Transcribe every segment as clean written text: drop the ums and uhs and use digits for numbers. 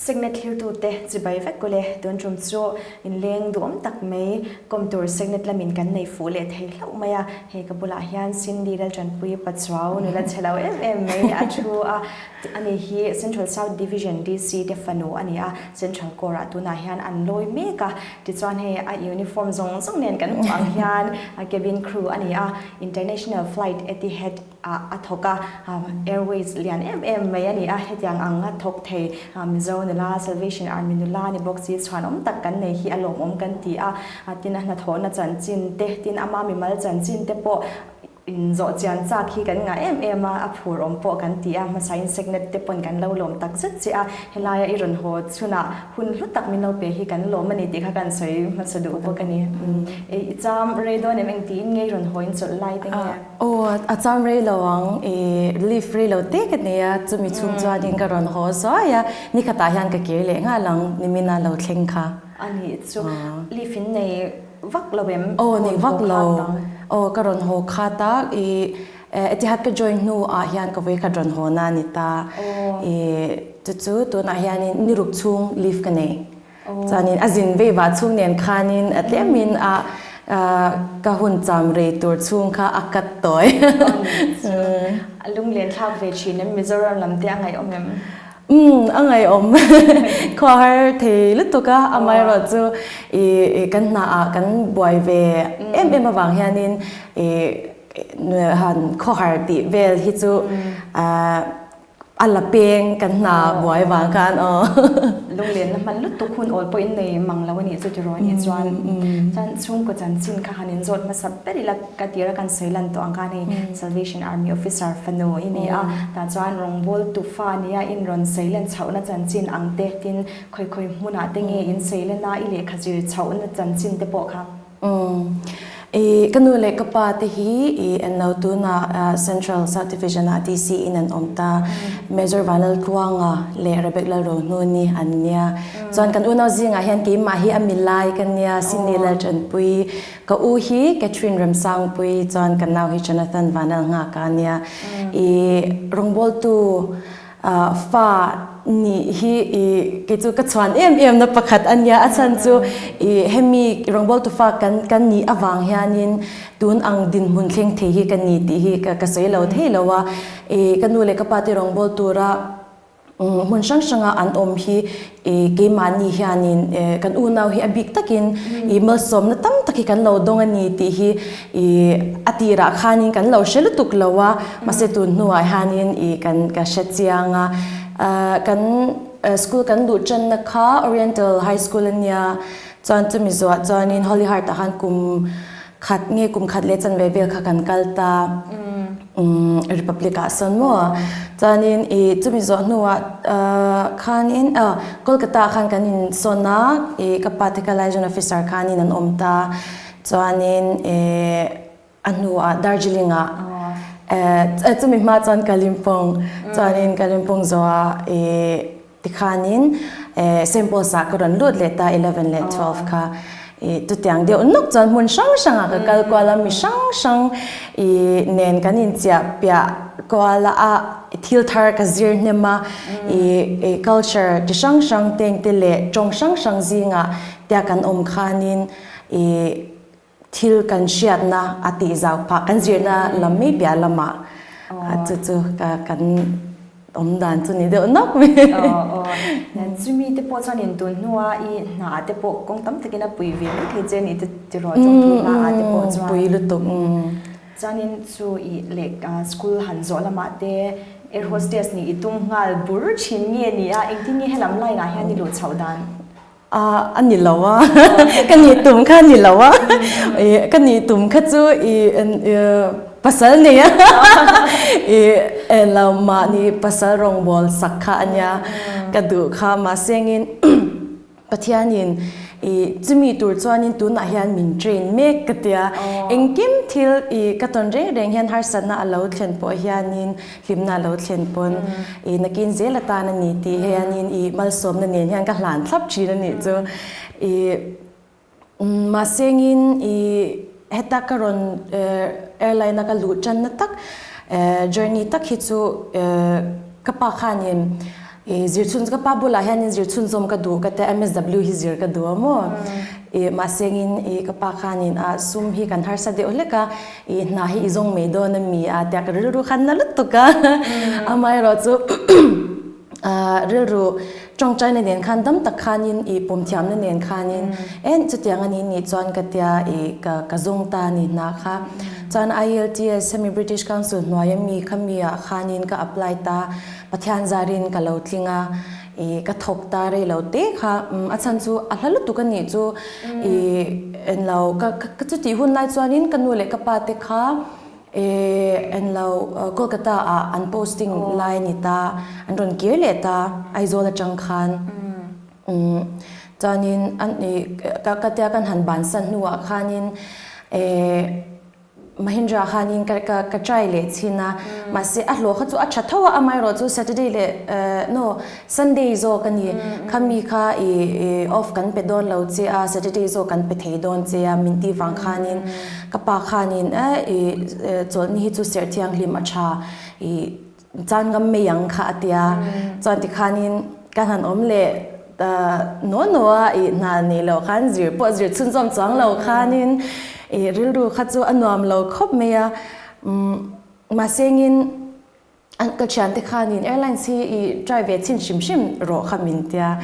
Signet thlirtute chibai vek ule, tun tum chu inleng duhawm tak mai kawm tur Signet lamin kan nei fuh leh thei hlauh mai a, hei ka bulah hian Cindy Laltanpuii Pachuau nula chhe lo em em mai a thu a, ani hi Central South Division DC te fanu a ni a, Central Corps ah tunah hian an lawi mek a, tichuan hei a uniform zawng zawng nen kan hmuh ang hian cabin crew a ni a, International Flight Etihad ah a thawk a, Airways lian em em mai a ni a, hetiang ang a thawk thei Mizo nula, Salvation Army nula ni bawk si chhuanawm tak kan nei hi a lawmawm kan ti a, tin a hnathawhna chanchin te, tin ama mimal chanchin te pawh inzawh chian chak hi kan ngah em em a, a phur awm pawh kan ti a, hmasain Secnet te pawn kan lo lawm tak zet che a, helaia i rawn haw chhunah Hun hlu tak min lo pe hi kan lawm a ni tih kha kan sawi hmasa duh bawk a ni. I cham rei dawn em engtiin nge i rawn haw in chawlh lai te nge? Aw, a cham rei lo ang. I leave rei lo te ka nei a, chumi chhung chuanin ka rawn haw zuai a, nikhatah hian ka kir leh nghal ang, nimina lo thleng kha. A nih chu, leave in nei vak lo em? Aw, nei vak lo. Aw, ka rawn haw khat a, i Etihad ka join hnu ah hian ka vawikhat rawn haw na a ni ta. I chu chu tunah hianin ni ruk chhung leave ka nei. Chuanin a zin vei vah chhung nen khanin a tlemin a ka hun cham rei tur chhung kha a cut tawi. A lunglen thlak ve thin em? Mizoram lam te a ngaihawm em? Umm a ngaihawm. Khua har thei lutuk a, amaherawh chu i kan hna ah kan buai ve em em avang hianin i Han khawhar tih vel hi chu a la peng kan hna buai vang khan aw. Lunglenna hman lutuk hun awl pawhin nei mang lo a nih chu tiraw a nih chuan chuan chhungkaw chanchin kha han inzawt hmasa ber ila ka tira kan sawi lan tawh ang khan hei Salvation Army officer fanu i ni a tah chuan rawngbawl tufa nia in rawn sawi lan chhohna chanchin ang te tin khawi khawi hmunah te nge in sawi lan a i lehkha zir chhohna chanchin te pawh kha. Umm. I ka nu leh ka pa te hi i en lo tunah Central South Division ah DC in an awm ta. Major Vanlaltluanga leh Rebecca Lalrohnuni an nia. Chuan kan unau zingah hian keimah hi a milai ka nia Cindy Laltanpui. Ka u hi Catherine Remsangpui chuan ka nau hi Jonathan Vanlalnghaka a nia. I rawngbawltu Fa nih hi i kei chu ka chhuan em em na pakhat a nia, a chhan chu i hemi rawngbawltu fa kan kan nih avang hianin tun ang dinhmun thleng thei hi ka ni tih hi ka ka sawi lo thei lo a, i ka nu leh ka pa te rawngbawl tura hmun hrang hranga an awm hi i keimahni hianin kan unau hi a bik takin i malsawmna tam tak hi kan lo dawng a ni tih hi I a tirah khanin kan lo hre lutuk lo a, mahse tun hnuah hianin i kan ka hre chiang a. Kan school kan luh tanna kha Oriental High School a nia, chuan chumi zuah chuanin Holy Heart ah khan kum khat nge kum khat leh chanve vel kha kan kal ta, Republic ah sawn maw. Chuanin i chumi zawh hnuah khanin Kolkata ah khan kan insawn a, i ka pa te kha liaison officer khanin an awm ta. Chuanin eh a hnuah Darjeeling ah eh chumi hma chuan Kalimpong chuanin Kalimpong zawhah eh tikhanin eh Saint Paul's ah ka rawn lut leh ta 11 leh 12 kha eh chutiang deuh nawk chuan hmun hrang hrangah ka kal kual a mi hrang hrang ih nen kan inchiah piah kual a thil thar ka zir hnem a ih culture chi hrang hrang teng te leh tawng hrang hrang zingah tia kan awm khanin I thil kan hriatna a tih zau phah, kan zirna lam mai piah lamah chu chu kan awm dan chu ni deuh nawk mai. Aw, chumi te pawh chuan in tun hnua i hna te pawh kawng tam takin a pui ve mai thei che ni te tiraw chawng thu hla ah te pawh chuan. Pui lutuk. Chuanin chu i leh school han zawh lamah te air hostess nih i tum nghal bur thin nge ni a, engtin nge helam line ah hian i luh chhoh dan? A ni lo a, ka nih tum kha a ni lo a, ka nih tum kha chu i pasal nei a, i lo mahni pasal rawngbawl sak kha a nia ka duh kha mahsengin Pathianin i chumi tur chuanin tunah hian min train mek ka tia, engkim thil i ka tawn reng reng hian harsatna a lo thlen pawh hianin Hlimna lo thlen pawn i nakin zel atan a ni tih hianin i malsawmna nen hian ka hlan thlap thin a nih chu. I mahsengin i heta ka rawn airline a ka luh tanna tak journey tak hi chu ka pa khanin. I zir chhun ka pa bulah hianin zir chhunzawm ka duh ka tia MSW hi zir ka duh a maw. I mahsengin i ka pa khanin a sum hi kan harsa deuh hlek a, i hna hi i zawng mai dawn a mi a tia ka rilru khan na lutuk a. Amaherawh chu rilru tawngtaina nen khan dam tak khanin i pawm thiamna nen khanin en chutiang a ni nih chuan ka tia i ka ka zawng ta a ni hna kha. Chuan IELTS hemi British Council hnuaia mi kha mi ah khanin ka apply ta. Pathian zarin ka lo tling a, i ka thawk ta rei lo te kha a chhan chu a hla lutuk a nih chu i en lo ka ka chutih hun lai chuanin ka nu leh ka pa te kha i en lo Kolkata ah an posting lai a ni ta, an rawn kir leh ta Aizawl atang khan chuanin an i ka ka tia kan han bansan hnuah khanin e. Mahindra khanin ka ka ka try leh chhin a, mahse a hlawh kha chu a tha tho a, amaherawh chu Saturday leh no Sunday zawk a ni, khami kha i i off kan pe dawn lo che a, Saturday zawk kan pe thei dawn che a min tih vang khanin ka pa khanin e i chawlhni hi chu serh thianghlim a tha i Chan ngam mai ang kha a tia. Chuan tikhanin kan han awm leh ta naw naw a, i hna nei lo khan zir pawh zir chhunzawm chuang lo khanin i rilru kha chu a nuam lo khawp mai a. Mahsengin ka thiante khanin airlines hi i try ve chhin hrim hrim rawh kha min tia.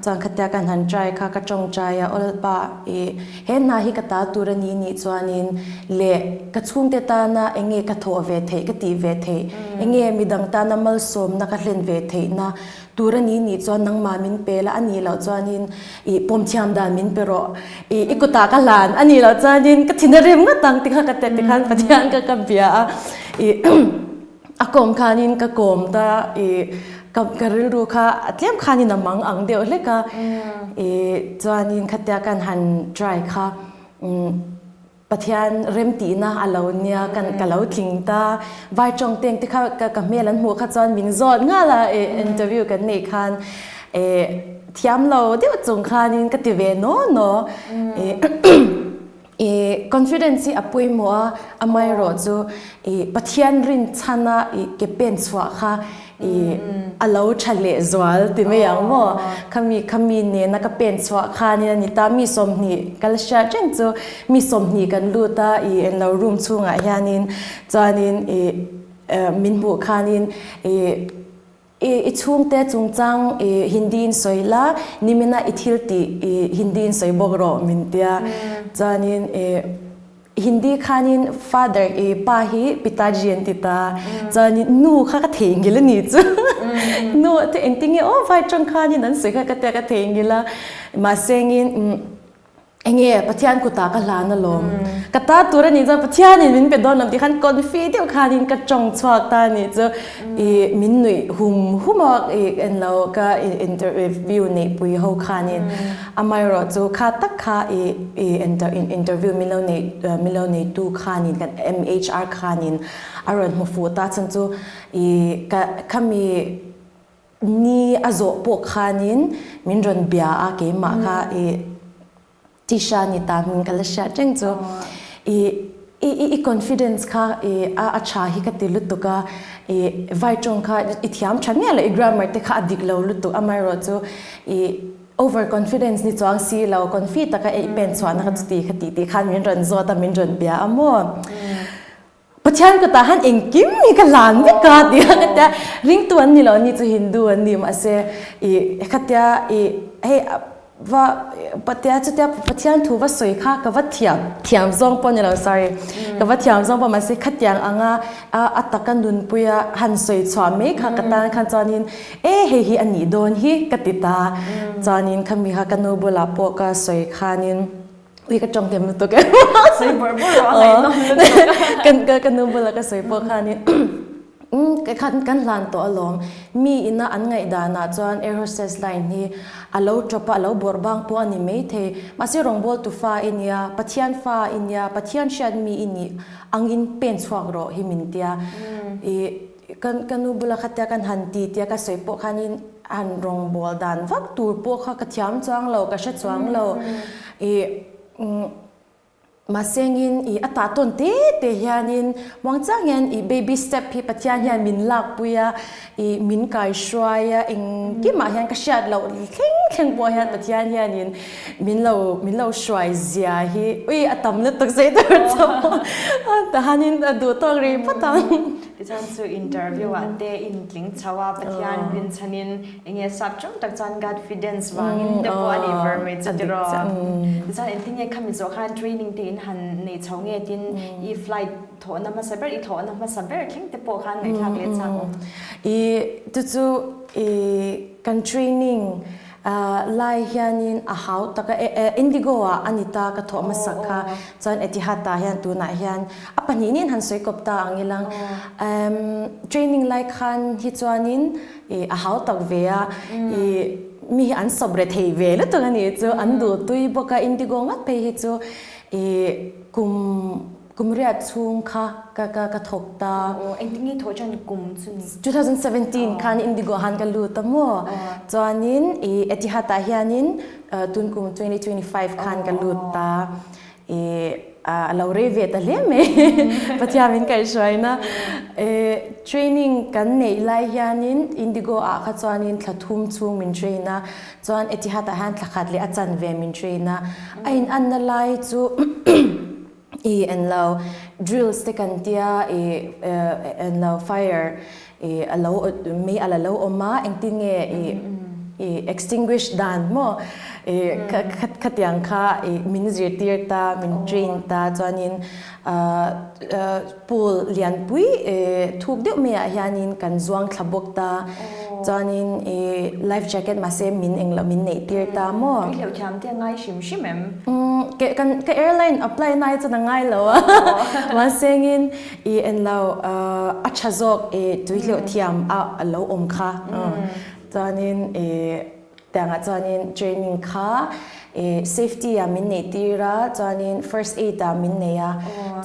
Chuan khatia kan han try kha ka tawngtai a, Awlpa i he hna hi ka ta tur a ni nih chuanin leh ka chhungte tana eng nge ka thawh ve theih, ka tih ve theih, eng nge midang tana malsawmna ka hlen ve theihna tur a ni nih chuan nangmah min pe la, a nih loh chuanin i pawmthiam dan min pe rawh, i i kutah ka hlan, a nih loh chuanin ka thin a rim ngawt ang tikha ka ti khan Pathian ka ka bia a, i A kawm khanin ka kawm ta i ka ka rilru kha a tlem khanin a mang ang deuh hlek a i chuanin khatia kan han try kha Pathian remtihna a lo nia kan ka lo tling ta vai tawng teng te kha ka ka hmel an hmuh kha chuan min zawt nghal a i interview kan neih khan i thiam lo deuh chung khanin ka ti ve naw naw i I confidence hi a pawimawh a, amaherawh chu i Pathian rinchhana i ke pen chhuah kha i a lo tha leh zual ti mai ang maw? Khami khami nena ka pen chhuah khanin a ni ta, mi 20 ka la hriat reng chu mi 20 kan lut a i enlo room chhungah hianin chuanin i min hmuh khanin i I chhungte chungchang i Hindi in sawi la, nimina i thil tih i Hindi in sawi bawk rawh min tia. Chuanin i Hindi khanin father i pa hi pitaji an ti ta. Chuanin nu kha ka theihnghilh a ni chu. Nu te engtinge aw vai tawng khanin an sawi kha ka tia ka theihnghilh a. Mahsengin Enge Pathian kutah ka hlan alawm. Ka ta tur a nih chuan Pathianin min pe dawn lo tih khan confi deuh khanin ka tawng chhuak ta a nih chu. I min nuih hum hum a i en lo ka interview neihpui ho khanin amaherawh chu kha tak kha i i interview min lo neih min lo neitu khanin kan MHR khanin a rawn hmu fuh ta chhan chu i ka khami Ni a zawh pawh khanin min rawn bia a keimah kha i Tisha ni ta hming ka la hriat reng chu i i i confidence kha i a a tha hi ka ti lutuk a i vai tawng kha i thiam tha miah lo i grammar te kha a dik lo lutuk amaherawh chu i over confidence ni chuang si lo confi taka i pen chhuahna kha chuti kha tih tih khan min rawn zawt a min rawn bia a maw. Pathian kutah han engkim hi ka hlan vek a ti a ka tia ringtu an ni lo ni chu Hindu an ni mahse i khatia i hei va patia chutia Pathian thu va sawi kha ka va thiam thiam zawng pawh ni lo sorry ka va thiam zawng pawh mahse khatiang anga a a taka nunpuia han sawi chhuah mai kha ka tan khan chuanin e hei hi a nih dawn hi ka ti ta chuanin khami kha ka nu bulah pawh ka sawi khanin Ui ka tawng hnem lutuk e. Sawi bawrh bawrh rawh a ngaihnawm lutuk. Kan ka ka nu bula ka sawi pawh khanin umm ka khan kan hlan tawh alawm. Mi ina an ngaihdanah chuan air hostess line hi a lo tawp a, a lo bawrh bang pawh a ni maithei. Mahse rawngbawltu fa i nia, Pathian fa i nia, Pathian hriat mi i nih angin pen chhuak rawh hi min tia. I Kan ka nu bula khatia kan han ti tia ka sawi pawh khanin han rawngbawl dan vak tur pawh kha ka thiam chuang lo, ka hre chuang lo. I umm Mahsengin i a tah tawn te te hianin muangchang hian i baby step hi Pathian hian min lakpui a, i min kaihruai a, engkimah hian ka hriat loh thleng thleng pawh hian Pathian hianin min lo min lo hruai zia hi ui a tam lutuk zei tur chu tahanin a duh tawk rih phawt ang. Tichuan chu interview ah te intling chho a, Pathian rinchhanin Enge sap chung tak chuan Godfidence vangin te pawh a nih ver mai chu tiraw. Tichuan engtin nge khami zawh khan training te in han nei chho nge tin i flight thawhna hmasa ber i thawhna hmasa ber thleng te pawh khan ngaihthlak leh chak awm. I chu chu i kan training lai hianin a hau tak a Indigo ah a ni ta ka thawh hmasak kha chuan Etihad ah hian tunah hian a pahnihnin han sawi kawp ta ang ilang training lai khan hi chuanin I a hau tak ve a, i mi hi an sawp re thei ve lutuk a nih chu, an duh tui bawk a, Indigo ngat phei hi chu i kum kum riat chhung kha ka ka ka thawk ta. Aw engtin nge thawh chuan kum chu ni? 2017 khan Indigo han ka lut a maw, chuanin i Etihad ah hianin tun kum 2025 khan ka lut ta. I a lo rei ve ta hle mai Pathian min kaihhruaina training kan neih lai hianin Indigo ah kha chuanin thla thum chhung min train a chuan Etihad ah hian thla khat leh a chanve min train a a in anna lai chu i en lo drills te kan tia i en lo fire I a lo mei a la lo awm a, engtin nge i i extinguish dan maw i khatiang kha i min zirtir ta, min train ta chuanin pool lianpui thuk deuh maiah hianin kan zuang thla bawk ta, chuanin i life jacket mahse min englo min neih tir ta maw. Tui hleuh thiam te a ngai hrim hrim em? Kan ka airline apply na hi chuan a ngai lo a, mahse engin I en lo a tha zawk i tuihleuh thiam a a lo awm kha chuanin i tiangah chuanin training kha i safety ah min neih tir a chuanin first aid ah min nei a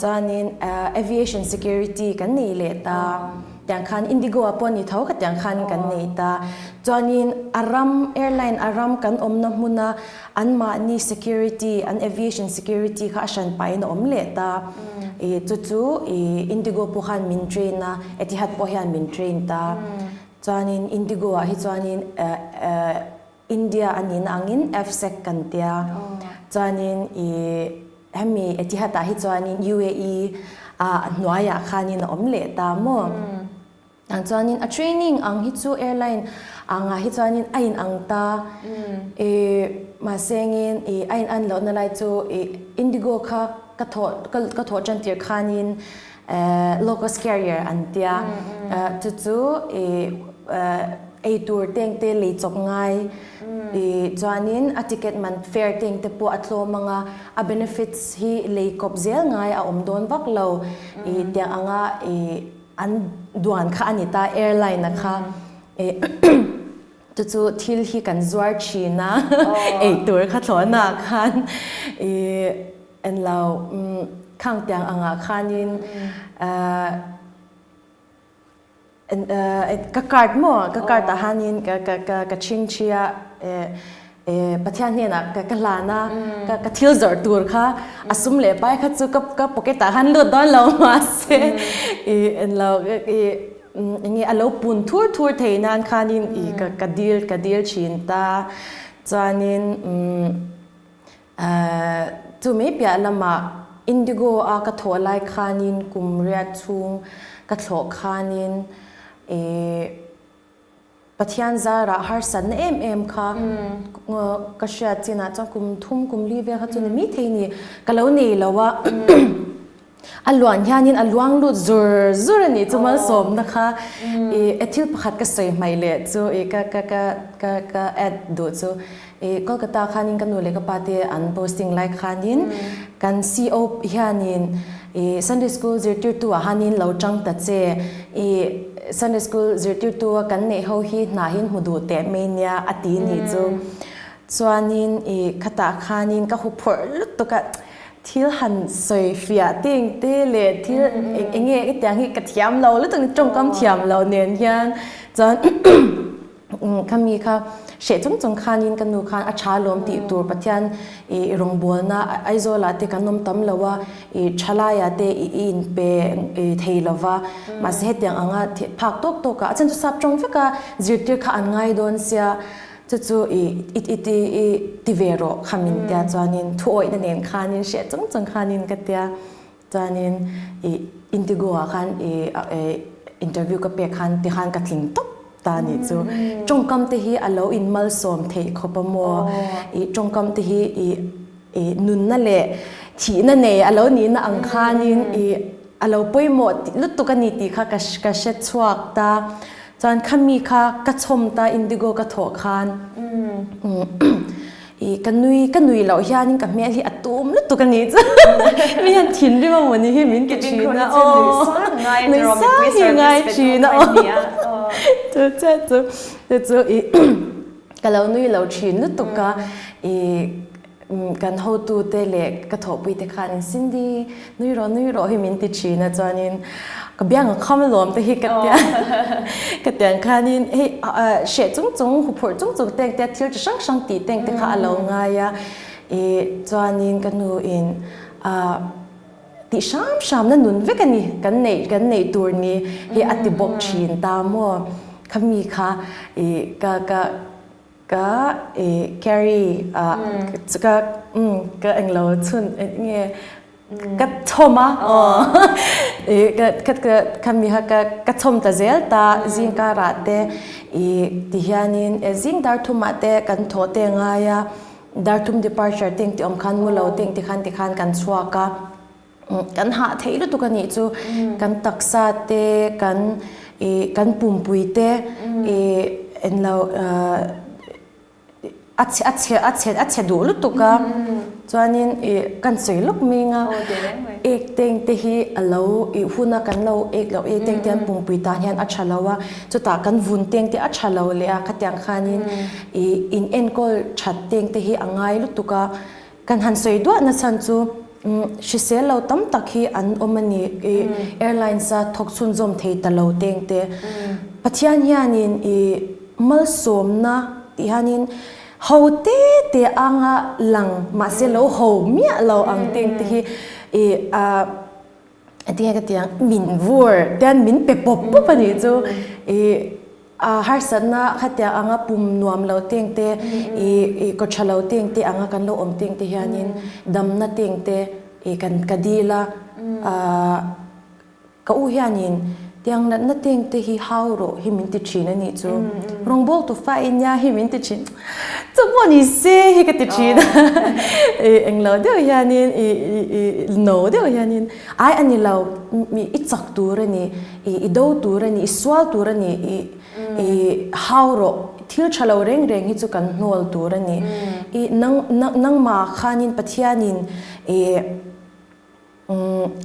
chuanin aviation security kan nei leh ta tiang khan indigo ah pawh ni tho kha tiang khan kan nei ta chuanin a ram airline a ram kan awmna hmuna Anmahni security, an aviation security kha a hran pahin a awm leh ta. I chu chu i Indigo pawh khan min train a, Etihad pawh hian min train ta. Chuanin Indigo ah hi chuanin India a nihna angin AVSEC kan tia. Chuanin i hemi Etihad ah hi chuanin UAE ah hnuaiah khanin a awm leh ta maw. Tah chuanin a training ang hi chu airline angah hi chuanin a in ang ta i mahse engin i a in an lohna lai chu i indigo kha ka thawh ka thawh tan tir khanin low cost carrier an tia chu chu i ei tur teng te lei chawp ngai i chuanin a ticket man fare teng te pawh a tlawm anga a benefits hi lei kawp zel ngai a awm dawn vak lo i tiang anga i An duan kha a ni ta, airline a kha chu chu thil hi kan zuar thin a, ei tur kha thlawhna ah khan i en lo khang tiang angah khanin ka card maw ka card ah hianin ka ka ka chhingchhi a. Pathian hnenah ka ka hlan a, ka ka thil zawrh tur kha a sum leh pai kha chu ka ka pocket ah khan lut dawn lo mahse i englo i enge a lo pun thur thur thei nan khanin i ka ka dil ka dil thin ta chuanin umm chu mai piah lamah Indigo a ka thawh lai khanin kum riat chhung ka thlawh khanin i Pathian zarah harsatna em em kha ka hriat chinah chuan kum thum kum li vel kha chu ni maithei ni ka lo nei lo a, a luan hianin a luang lut zur zur a nih chu malsawmna kha i thil pakhat ka sawi hmaih leh chu i ka ka ka ka ka add duh chu i Kolkata khanin ka nu leh ka pa te an posting lai khanin kan CO hianin I Sunday School zirtirtu ah hanin lo tang ta che. I Sunday School zirtirtu a kan neih ho hi hna hin hmu duh teh mai nia a ti nih chu. Chuanin i khatah khanin ka huphawrh lutuk a, thil han sawi fiah teng te leh thil eng enge hetiang hi ka thiam lo lutuk tawngkam thiam lo nen hian chuan. Khami kha hreh chung chung khanin ka nu khan a tha lawm tih tur Pathian i rawngbawlna Aizawlah te kan awm tam lo a, i thalaiah te i inpe thei lo va, mahse hetiang anga phak tawk tawk a, a chhan chu sap tawng vek a, zirtir kha an ngai dawn sia, chu chu i i i ti ve rawh kha min tia chuanin thuawihna nen khanin hreh chung chung khanin ka tia. Chuanin i Indigo ah khan i interview ka pek khan tikhan ka tling tawp ta nih chu. Tawngkam te hi a lo in malsawm theih khawp a maw? I tawngkam te hi i i nunna leh thihna nei a lo nihna ang khanin i a lo pawimawh lutuk a ni tih kha ka ka hre chhuak ta. Chuan khami kha ka chhawm ta Indigo ka thawh khan. I ka nui ka nui loh hianin ka hmel hi a tum lutuk a nih chu mi hian thinrim a mawni hi min ti thin a aw nui sang hi ngai thin a aw chu chiah chu chu chu i ka lo nui lo thin lutuk a i kan hotu te leh ka thawhpui te khanin Cindy Nui rawh nui rawh hi min ti thin a chuanin ka biang a kham alawm te hi ka tia ka tiang khanin hei hreh chung chung huphurh chung chung teng te thil chi hrang hrang tih teng te kha a lo ngai a i chuanin ka nu in ah tih hram hram na nun vek a ni kan neih kan neih tur ni hi a ti bawk thin ta maw khami kha i ka ka Ka i carry a ka ka englo chhun nge ka chhawm a i ka ka ka khami kha ka ka chhawm ta zel ta zing karah te i ti hianin zing dar thumah te kan thawh te ngai a dar thum departure te engti awm khan mu lo te engti khan tikhan kan chhuak a. Kan hah theih lutuk a nih chu kan taksa te kan ih kan pumpui te ih englo a chhe a chhe a chhe a chhe duh lutuk a chuanin ih kan sawi lawk ming a ek teng te hi a lo ih huna kan lo ek loh ek teng te an pumpui tan hian a tha lo a chutah kan vun teng te a tha lo leh a khatiang khanin ih in enkawl that teng te hi a ngai lutuk a. Kan han sawi duah na chhan chu hrisel lo tam tak hi an awm a ni. I airlines a thawk chhunzawm thei ta lo teng te. Pathian hianin i malsawmna tih hianin ho te te anga lang mahse lo ho miah lo ang teng te hi i a Engtinge ka ti ang, min vur tian min pe pawp pawp a nih chu. I a harsatna khatiang anga pum nuam lo teng te, i i kaw tha lo teng te anga kan lo awm teng te hianin damna teng te i kan ka dil a. Ka u hianin tiang natna teng te hi hau rawh hi min ti thin a nih chu. Rawngbawltu fa i nia hi min ti thin. Chu pawh ni se hi ka ti thin a. I englo deuh hianin i i no deuh hianin ai a ni lo mi i chak tur a ni, i i do tur a ni, i sual tur a ni, i i hau rawh thil tha lo reng reng hi chu kan hnawl tur a ni. I nang nangmah khanin Pathianin i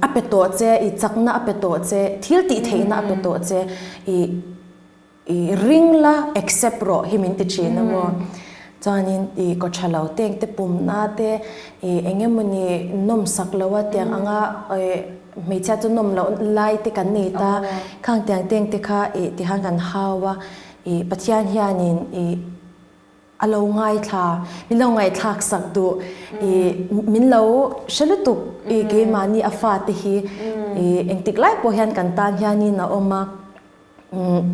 A pe tawh che, i chakna a pe tawh che, thil tih theihna a pe tawh che, i i ring la, accept rawh hi min ti thin a maw. Chuanin i kaw tha lo teng te pumna te, i eng emawni nawmsak lo a tiang anga hmeichhia chu nawm loh lai te kan nei ta, khang tiang teng te kha i tihan kan hau a, i Pathian hianin i A lo ngaithla, min lo ngaihthlak sak duh i min lo hre lutuk i keimahni a fate hi i engtik lai pawh hian kan tan hianin a awm a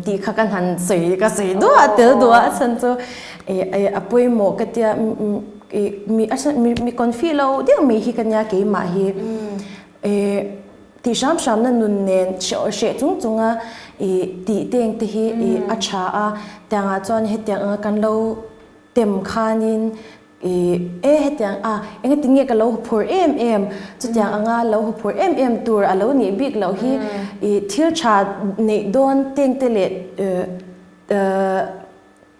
tih kha kan han sawi ka sawi duah a tel duah a chhan chu i a pawimawh ka tia i mi a mi confi lo deuh mai hi ka nia keimah hi i Tih hram hramna nun nen hreh chung chunga i tih teng te hi i a tha a, tiangah chuan hetiang anga kan lo tem khanin i e hetiang a engati nge ka lo huphurh em em chutiang anga lo huphurh em em tur a lo nih bik loh hi i thil tha neih dawn teng te leh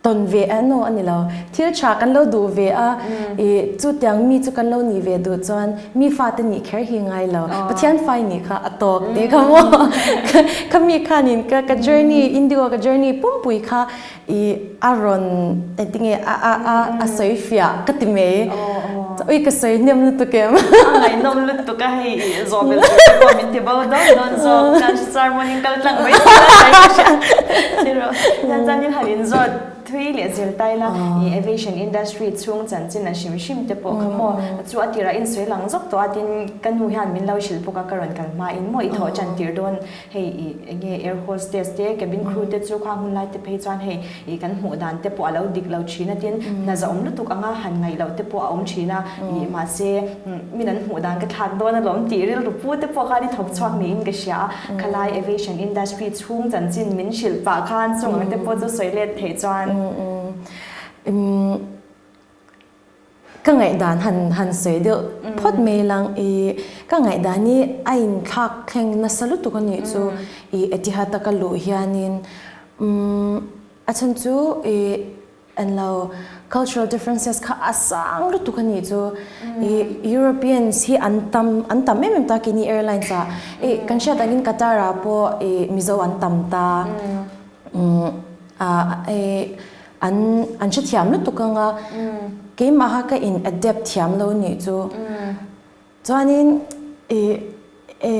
Tawn ve a no a ni lo. Thil tha kan lo duh ve a, i chutiang mi chu kan lo nih ve duh chuan mi fate nih kher hi ngai lo. Pathian fai nih kha a tawk tih kha maw. Kha mi khanin ka ka journey, Indigo ka journey pumpui kha i a rawn engtinge a a a a sawi fiah ka ti mai. Ui ka sawi hnem lutuk em. A ngaihnawm lutuk a hei i zawh belh tur te pawh min ti bo dawn dawn zawk. Kan sermon in kal tlang mai thei a ka hria. Ti rawh. Hian chuan in han in zawt. thui leh zel ta ila i aviation industry chhung chanchin a hrim hrim te pawh kha maw chu a tirah in sawi lang zawk tawh a tin ka nu hian min lo hrilh bawk a ka rawn kal hma in maw i thawh tan tir dawn hei i enge air hostess te cabin crew te chu khang hun lai te phei chuan hei i kan hmuh dan te pawh a lo dik lo thin a tin hna zahawm lutuk anga han ngaih loh te pawh a awm thin a i mahse min an hmuh dan ka thlak dawn alawm tih rilru pu te pawh khan i thawk chhuak niin ka hria a khalai aviation industry chhung chanchin min hrilh pah khan chung ang te pawh chu sawi let theih chuan. Ka ngaihdan han han sawi deuh phawt mai lang i ka ngaihdan hi a inthlak thleng nasa lutuk a nih chu i Etihad a ka luh hianin a chhan chu i An lo cultural differences kha a sang lutuk a nih chu. I Europeans hi an tam an tam em em ta keini airlines ah. I kan hriat angin Qatar ah pawh i Mizo an tam ta. Ah i an an hrethiam lutuk anga keimaha ka in adapt thiam lo nih chu. Chuanin i i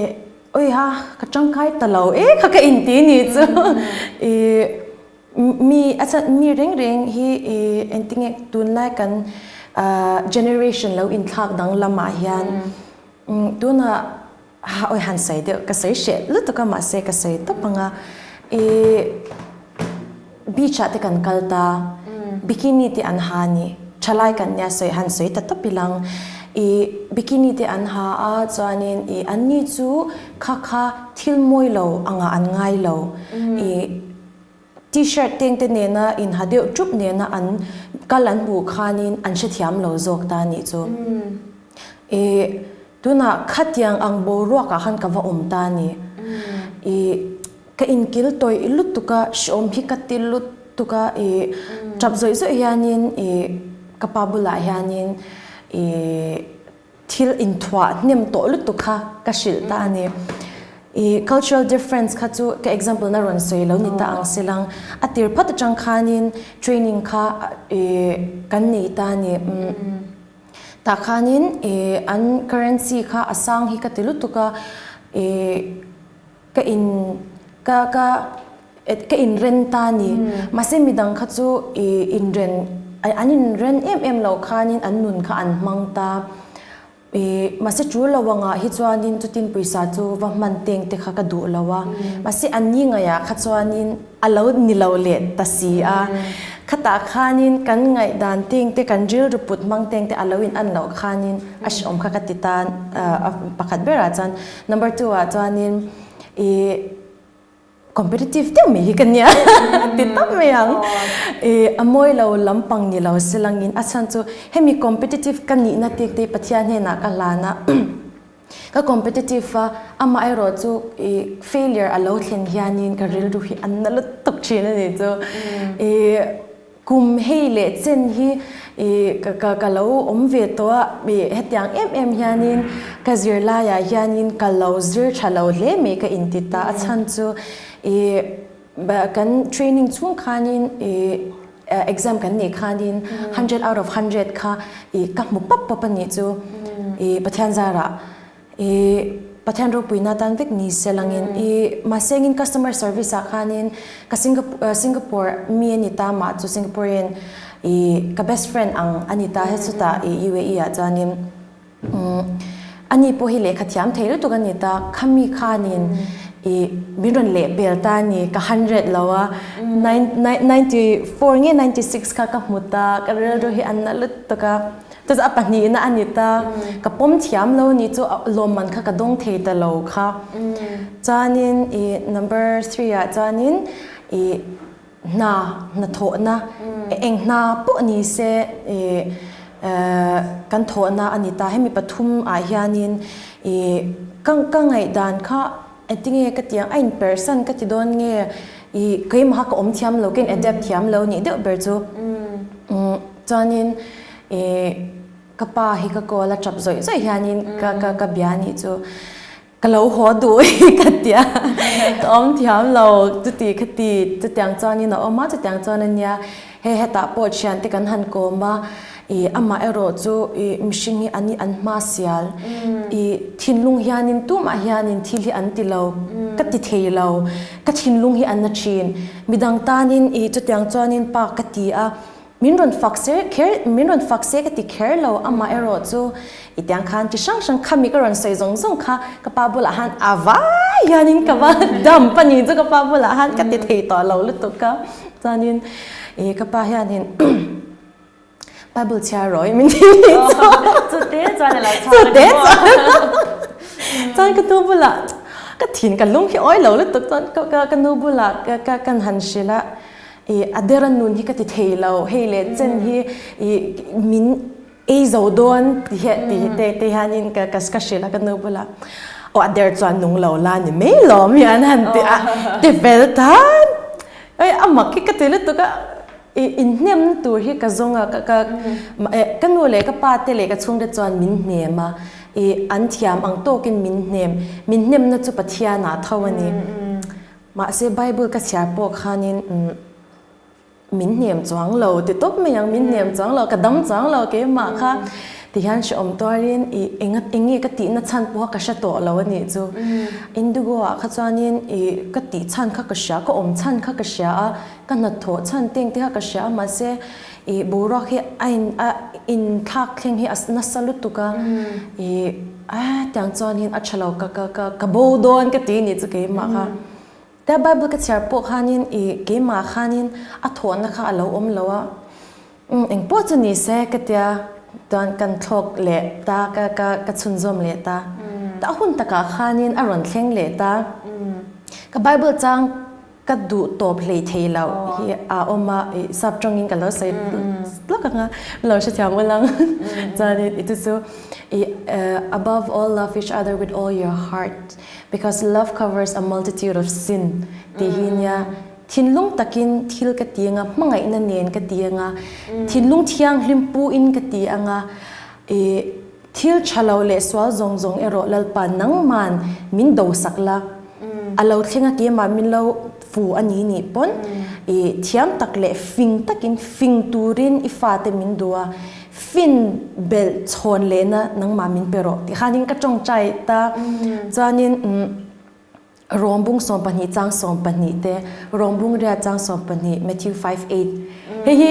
awiha ka tangkai ta lo e kha ka inti nih chu. I Mi a chan mi reng reng hi i engtinge tunlai kan generation lo inthlak danglam ah hian tunah ha awi han sawi deuh ka sawi hreh lutuk a mahse ka sawi tawp ang a i beach ah te kan kal ta bikini te an ha a ni thalai kan nia sawi han sawi ta tawp ilang i bikini te an ha a chuanin i anni chu kha kha thil mawi lo angah an ngai lo i T-shirt teng te nena inha deuh ṭup nena an kal an hmuh khanin an hrethiam lo zawk ta nih chu. I tunah khatiang ang boruakah khan ka va awm ta a ni. I ka inkil tawih lutuk a, hrehawm hi ka ti lutuk a, i ṭap zawih zawih hianin i ka pa bulah hianin i Thil inthuah hnem tawh lutuk kha ka hrilh ta a ni. I cultural difference kha chu ka example na rawn sawi lo ni ta ang silang. A tir phat atang khanin training kha i kan nei ta a ni. Tah khanin i an currency kha a sang hi ka ti lutuk a, i Ka in ka ka ka inren ta a ni. Mahse midang kha chu i inren an inren em em loh khanin an nun kha an hmang ta. I mahse tul lo angah hi chuanin chutin pawisa chu va hman teng te kha ka duh lo a. Mahse an ni ngaihah kha chuanin a lo ni lo leh ta si a. Khatah khanin kan ngaihdan teng te kan rilru put hmang teng te a lo in an loh khanin a hrehawm kha ka ti ta pakhat berah chuan Number 2 ah chuanin i competitive deuh mai hi ka nia ti tawp mai ang. I a mawi lo lampang ni lo silangin a chhan chu hemi competitive ka nihna tik te Pathian hnenah ka hlan a ka competitive a amaherawh chu i failure a lo thlen hianin ka rilru hi a na lutuk thin a ni chu. I Kum hei leh chen hi i ka ka ka lo awm ve tawh a, i hetiang em em hianin ka zirlaiah hianin ka lo zir tha lo hle mai ka inti ta. A chhan chu i kan training chhung khanin i exam kan neih khanin hundred out of hundred kha i ka hmu pawp pawp a nih chu i Pathian zarah. I Pathian ropuina tan vek ni se langin i mahse engin customer service ah khanin ka Singapore mi a ni ta mah chu Singaporean i ka best friend ang a ni ta he chutah i UAE ah chuanin ani pawh hi lehkha thiam thei lutuk a ni ta khami khanin i min rawn leh pel ta a ni ka hundred lo a 94 nge 96 kha ka hmu ta ka rilru hi a na lutuk a. Chuchu a pahnihna a ni ta. Ka pawm thiam lo ni chu lawmman kha ka dawng thei ta lo kha. Chuanin i number 3 ah chuanin i hna hnathawhna eng hna pawh ni se i kan thawhna a ni ta. Hemi pathum ah hianin i ka ka ngaihdan kha engtinge ka ti ang a inpersan ka ti dawn nge i keimah kha ka awm thiam lo ka in adapt thiam lo nih deuh ber chu. Chuanin ih ka pa hi ka call a tap zawih zawih hianin ka ka ka bia anih chu ka lo haw duh hi ka tia ka awm thiam lo chuti kha ti chutiang chuanin a awm a chutiang chuan ania hei hetah pawh thiante kan han kawm a. I amah erawh chu i mihring hi an an hma sial. I thinlung hianin tumah hianin thil hi an ti lo, ka ti thei lo, ka thinlung hi an na thin. Midang tanin i chutiang chuanin pa ka ti a, min rawn fak se kher min rawn fak se ka ti kher lo, amah erawh chu i tiang khan chi hrang hrang khami ka rawn sawi zawng zawng kha ka pa bulah han a vai hianin ka va dump a ni chu ka pa bulah han ka ti thei tawh lo lutuk a. Chuanin i ka pa hianin Bible chhiar rawh i min ti ni chu. Chute chuan a lo chhang a ni maw? Chuan ka nu bulah ka thin ka lung hi awi lo lutuk chuan ka ka ka nu bulah ka ka kan han hrilh a i a dera nun hi ka ti thei lo hei leh chen hi i min ei zo dawn ti hi ti te te hianin ka ka ka hrilh a ka nu bulah aw a der chuan nung lo la ni mai lawm hian han ti a ti fel tan ei a mak hi ka ti lutuk a. I inhnemna tur hi ka zawng a, ka ka ka nu leh ka pa te leh ka chhungte chuan min hnem a, i an thiam ang tawkin min hnem, min hnemna chu Pathianah tho a ni. Mahse Bible ka chhiar pawh khanin min hnem chuang lo ti tawp mai ang, min hnem chuang lo, ka dam chuang lo keimah kha ti hian hrehawm tuarin i enga enge ka tihna chhan pawha ka hre tawh lo a nih chu. Indigo ah kha chuanin i ka tih chhan kha ka hria, ka awm chhan kha ka hria a, Ka hnathawh chhan teng te kha ka hria a mahse ih boruak hi a in a inthlak thleng hi a nasa lutuk a ih a tiang chuan in a tha lo ka ka ka ka bo dawn ka ti nih chu keimah kha tia bible ka chhiar pawh khanin ih keimah khanin a thawhna kha a lo awm lo a umm engpawh chu ni se ka tia chuan kan thlawk leh ta ka ka ka chhunzawm leh ta ta a hun takah khanin a rawn thleng leh ta ka bible chang Ka duh tawp hlei thei lo hi a awm a, i sap tawngin ka lo sawi lawk ang a, min lo hrethiam ul ang. Chuanin i chu chu i above all love each other with all your heart because love covers a multitude of sin tih hi nia thinlung takin thil ka ti anga, hmangaihna nen ka ti anga, thinlung thianghlim pu in ka ti anga i Thil tha lo leh sual zawng zawng erawh Lalpa nangman min dosak la, a lo thleng a keimah min lo fu a ni nih pawn i thiam tak leh fing takin fing turin i fate min duh a, fin belh chhawn lehna nangmah min pe rawh tih khanin ka tawngtai ta chuanin umm. Rawngbung 12 chang 12 te, Rawngbung riat chang 12, Matthew 5:8. Hei hi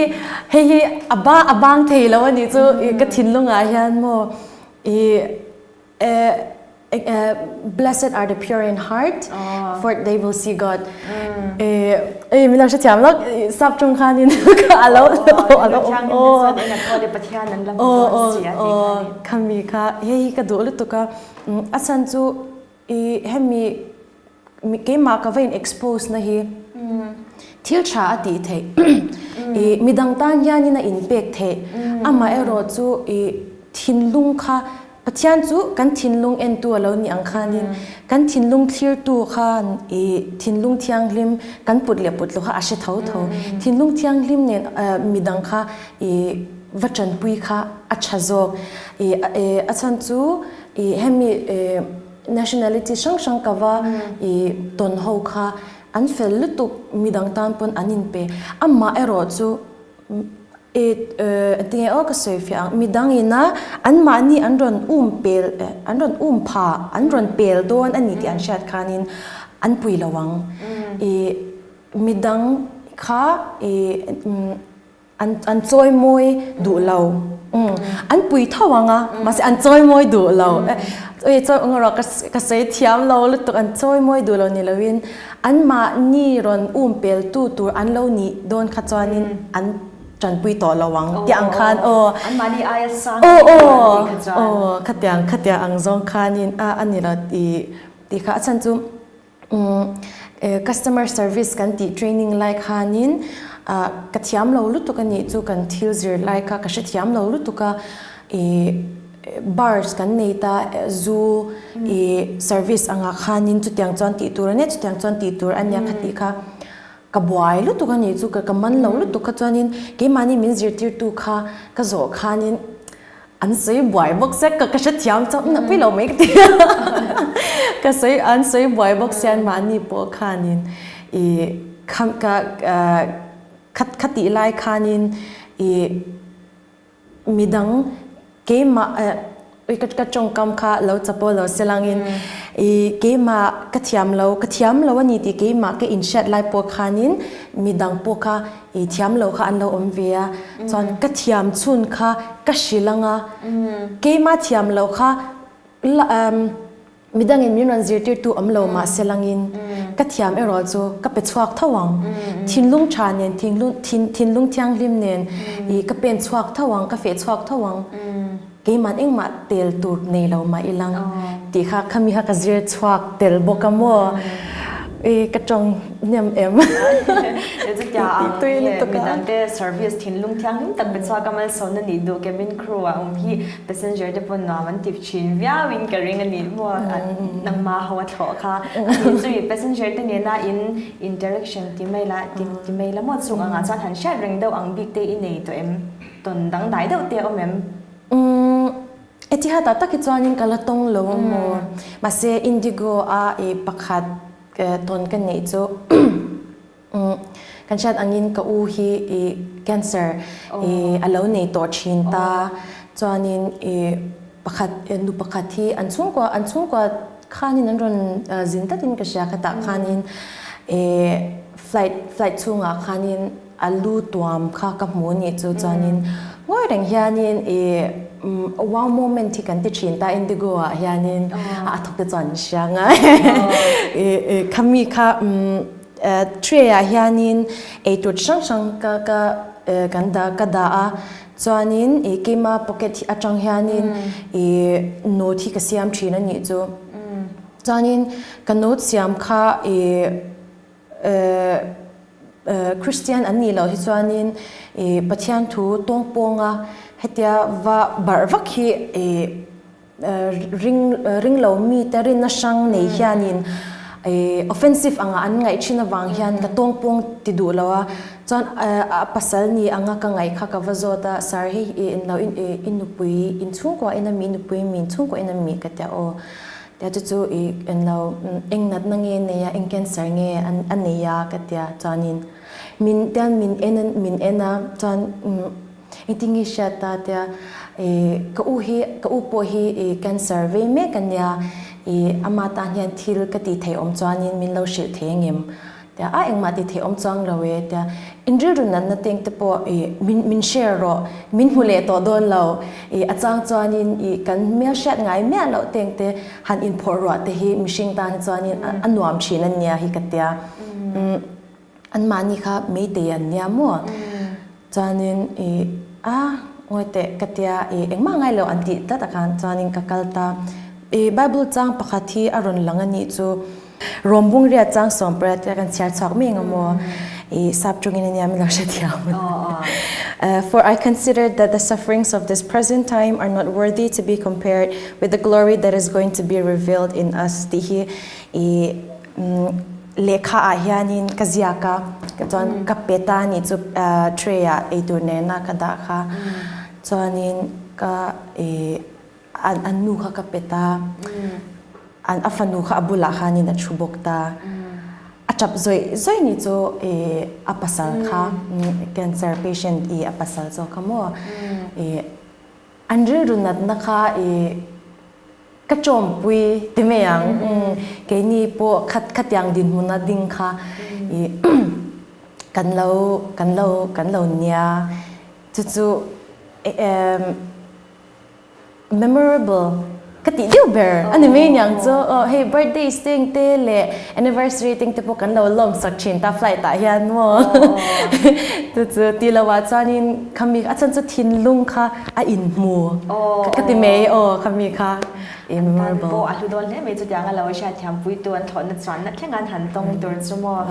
hei hi a ba a bang thei lo a nih chu ka thinlungah hian maw i blessed are the pure in heart for they will see God. Ei min lo hrethiam lawk sap ṭawng khanin ka a lo a lo aw aw aw khami kha hei hi ka duh lutuk a a chhan chu I hemi keimah ka va in expose na hi thil tha a tih theih i midang tan hianin a inpek theih amah erawh chu i thinlung kha Pathian chu kan thinlung entu a lo nih ang khanin kan thinlung thlirtu khan i thinlung thianghlim kan put leh put lo kha a hre tho tho thinlung thianghlim nen midang kha i va tanpui kha a tha zawk i a chhan chu I hemi nationality hrang hrang ka va i tawn ho kha an fel lutuk midang tan pawn an inpe. Amah erawh chu i tinge aw ka sawi fiah ang midang ina anmahni an rawn um pel an rawn um pha an rawn pel dawn a ni tih an hriat khanin an pui lo ang. I midang kha i An an chawimawi duh lo. Umm an pui tho ang a, mahse an chawimawi duh lo. Ui chawi eng erawh ka ka sawi thiam lo lutuk an chawimawi duh lo ni loin anmahni rawn um peltu tur an lo nih dawn kha chuanin an tanpui tawh lo ang tih ang khan aw. Anmahni aia sang tur an tih kha chuan. Aw aw khatiang khatiang ang zawng khanin a a ni lo tih tih kha a chhan chu. Customer service kan tih training lai khanin ka thiam lo lutuk a nih chu kan thil zir lai kha ka hrethiam lo lutuk a ih bars kan nei ta zu ih service angah khanin chutiang chuan tih tur a nia chutiang chuan tih tur a nia kha tih kha ka buai lutuk a nih chu ka man lo lutuk kha chuanin keimahni min zirtirtu kha ka zawh khanin An sawi buai bawk sia ka ka hrethiam chauh na pui lo mai ka ti a ka sawi an sawi buai bawk sia mahni pawh khanin i kha ka kha kha tih lai khanin i midang keimah ui ka ka tawngkam kha lo chapo lo selangin i keimah ka thiam lo ka thiam lo a ni tih keimah ka inhriat lai pawh khanin midang pawh kha i thiam lo kha an lo awm ve a chuan ka thiam chhun kha ka hrilh anga keimah thiam lo kha la Midangin min rawn zirtirtu awm lo mah se langin ka thiam erawh chu ka pe chhuak tho ang. Thinlung tha nen, thinlung thianghlim nen i ka pen chhuak tho ang, ka feh chhuak tho ang. Keiman engmah tel tur nei lo mah ilang tih kha khami kha ka zir chhuak tel bawk a maw? I ka tawng hnem em? Chutia ang nge midangte service thinlung thianghlim tak pe chhuak a malsawmna nih duh cabin crew ah awm hi Passenger te pawh nuam an ti thin viau in ka ring a ni maw nangmah ho a thlawh kha a ni chumi passenger te nena in interaction ti mai la ti ti mai la maw chung angah chuan han hriat reng deuh ang bik te i nei tawh em tawn dangdai deuh te a awm em? Umm Etihad ah tak hi chuanin ka la tawng lo a maw mahse Indigo a i pakhat tawn ka neih chu Kan hriat angin ka u hi i cancer i a lo nei tawh thin ta. Chuanin i pakhat nu pakhat hi an chhungkua an chhungkua khanin an rawn zin tlatin ka hria khatah khanin i flight flight chhungah khanin a lu tuam kha ka hmu a nih chu. Chuanin ngawi reng hianin i wow moment hi kan ti thin ta Indigo ah hianin a thawk te chuan an hria ngai i khami kha Tray ah hianin eitur chi hrang hrang ka ka kan dah ka dah a chuanin ih keima pocket hi atang hianin ih note hi ka siam thin a nih chu chuanin ka note siam kha ih Christian an nih loh hi chuanin ih Pathian thu tawng pawnga hetia va barh vak hi ih Ring ring lo mite rinna hrang nei hianin offensive anga an ngaih thin avang hian ka tawngpawng ti duh lo a, chuan a pasal ni anga ka ngaih kha ka va zawt a, sir hei i lo i nupui in chhungkua in ami nupui mi in chhungkua in ami ka tia aw tia chu chu i lo eng natna nge nei a eng cancer nge a nei a ka tia chuanin min tian min en min en a chuan Engtin nge hriat ta tia ih ka u hi ka u pawh hi ih cancer vei mek a nia ih ama tan hian thil ka tih theih awm chuanin min lo hrilh thei angem tia a engmah tih theih awm chuang lo e tia in rilru natna teng te pawh ih min min share rawh min hmu leh tawh dawn lo ih a chang chuanin ih kan hmel hriat ngai miah loh teng te han inphawrh ruah te hi mihring tan hi chuanin a nuam thin a nia hi ka tia umm. Anmahni kha meitei an nia maw? Chuanin i a ngawi teh ka tia i engmah ngai lo an tih tlat a khan chuanin ka kal ta. I Bible chang pakhat hi a rawn lang a nih chu Rom bungriat chang sawmpariat tia kan chhiar chhuak mai eng maw? I sap tawngin a nia min lo hrethiam. For I consider that the sufferings of this present time are not worthy to be compared with the glory that is going to be revealed in us tih hi i Lehkha ah hianin ka ziak a, chuan ka pe ta anih chu tray ah eitur nena ka dah kha, chuanin ka ih an nu kha ka pe ta, a fanu kha a bulah khanin a thu bawk ta, a tap zawih zawih nih chu ih a pasal kha cancer patient ih a pasal zawk kha maw ih an rilru natna kha ih. Ka tawmpui ti mai ang. Keini pawh khat khatiang dinhmuna ding kha i kan lo kan lo kan lo nia. Chu chu memorable ka tih deuh ber a ni mai aniang chu. Aw hei birthdays te eng te leh anniversary te eng te pawh kan lo lawm sak thin ta flight ah hian maw. Chu chu tih loh ah chuanin khami a chhan chu thinlung kha a inhmu ka ti mai aw khami kha i memorable. Pawh a hlu dawn hle mai chutiang a lo hriatthiam puitu an thawhna chuanna thleng an han tawng tur chu maw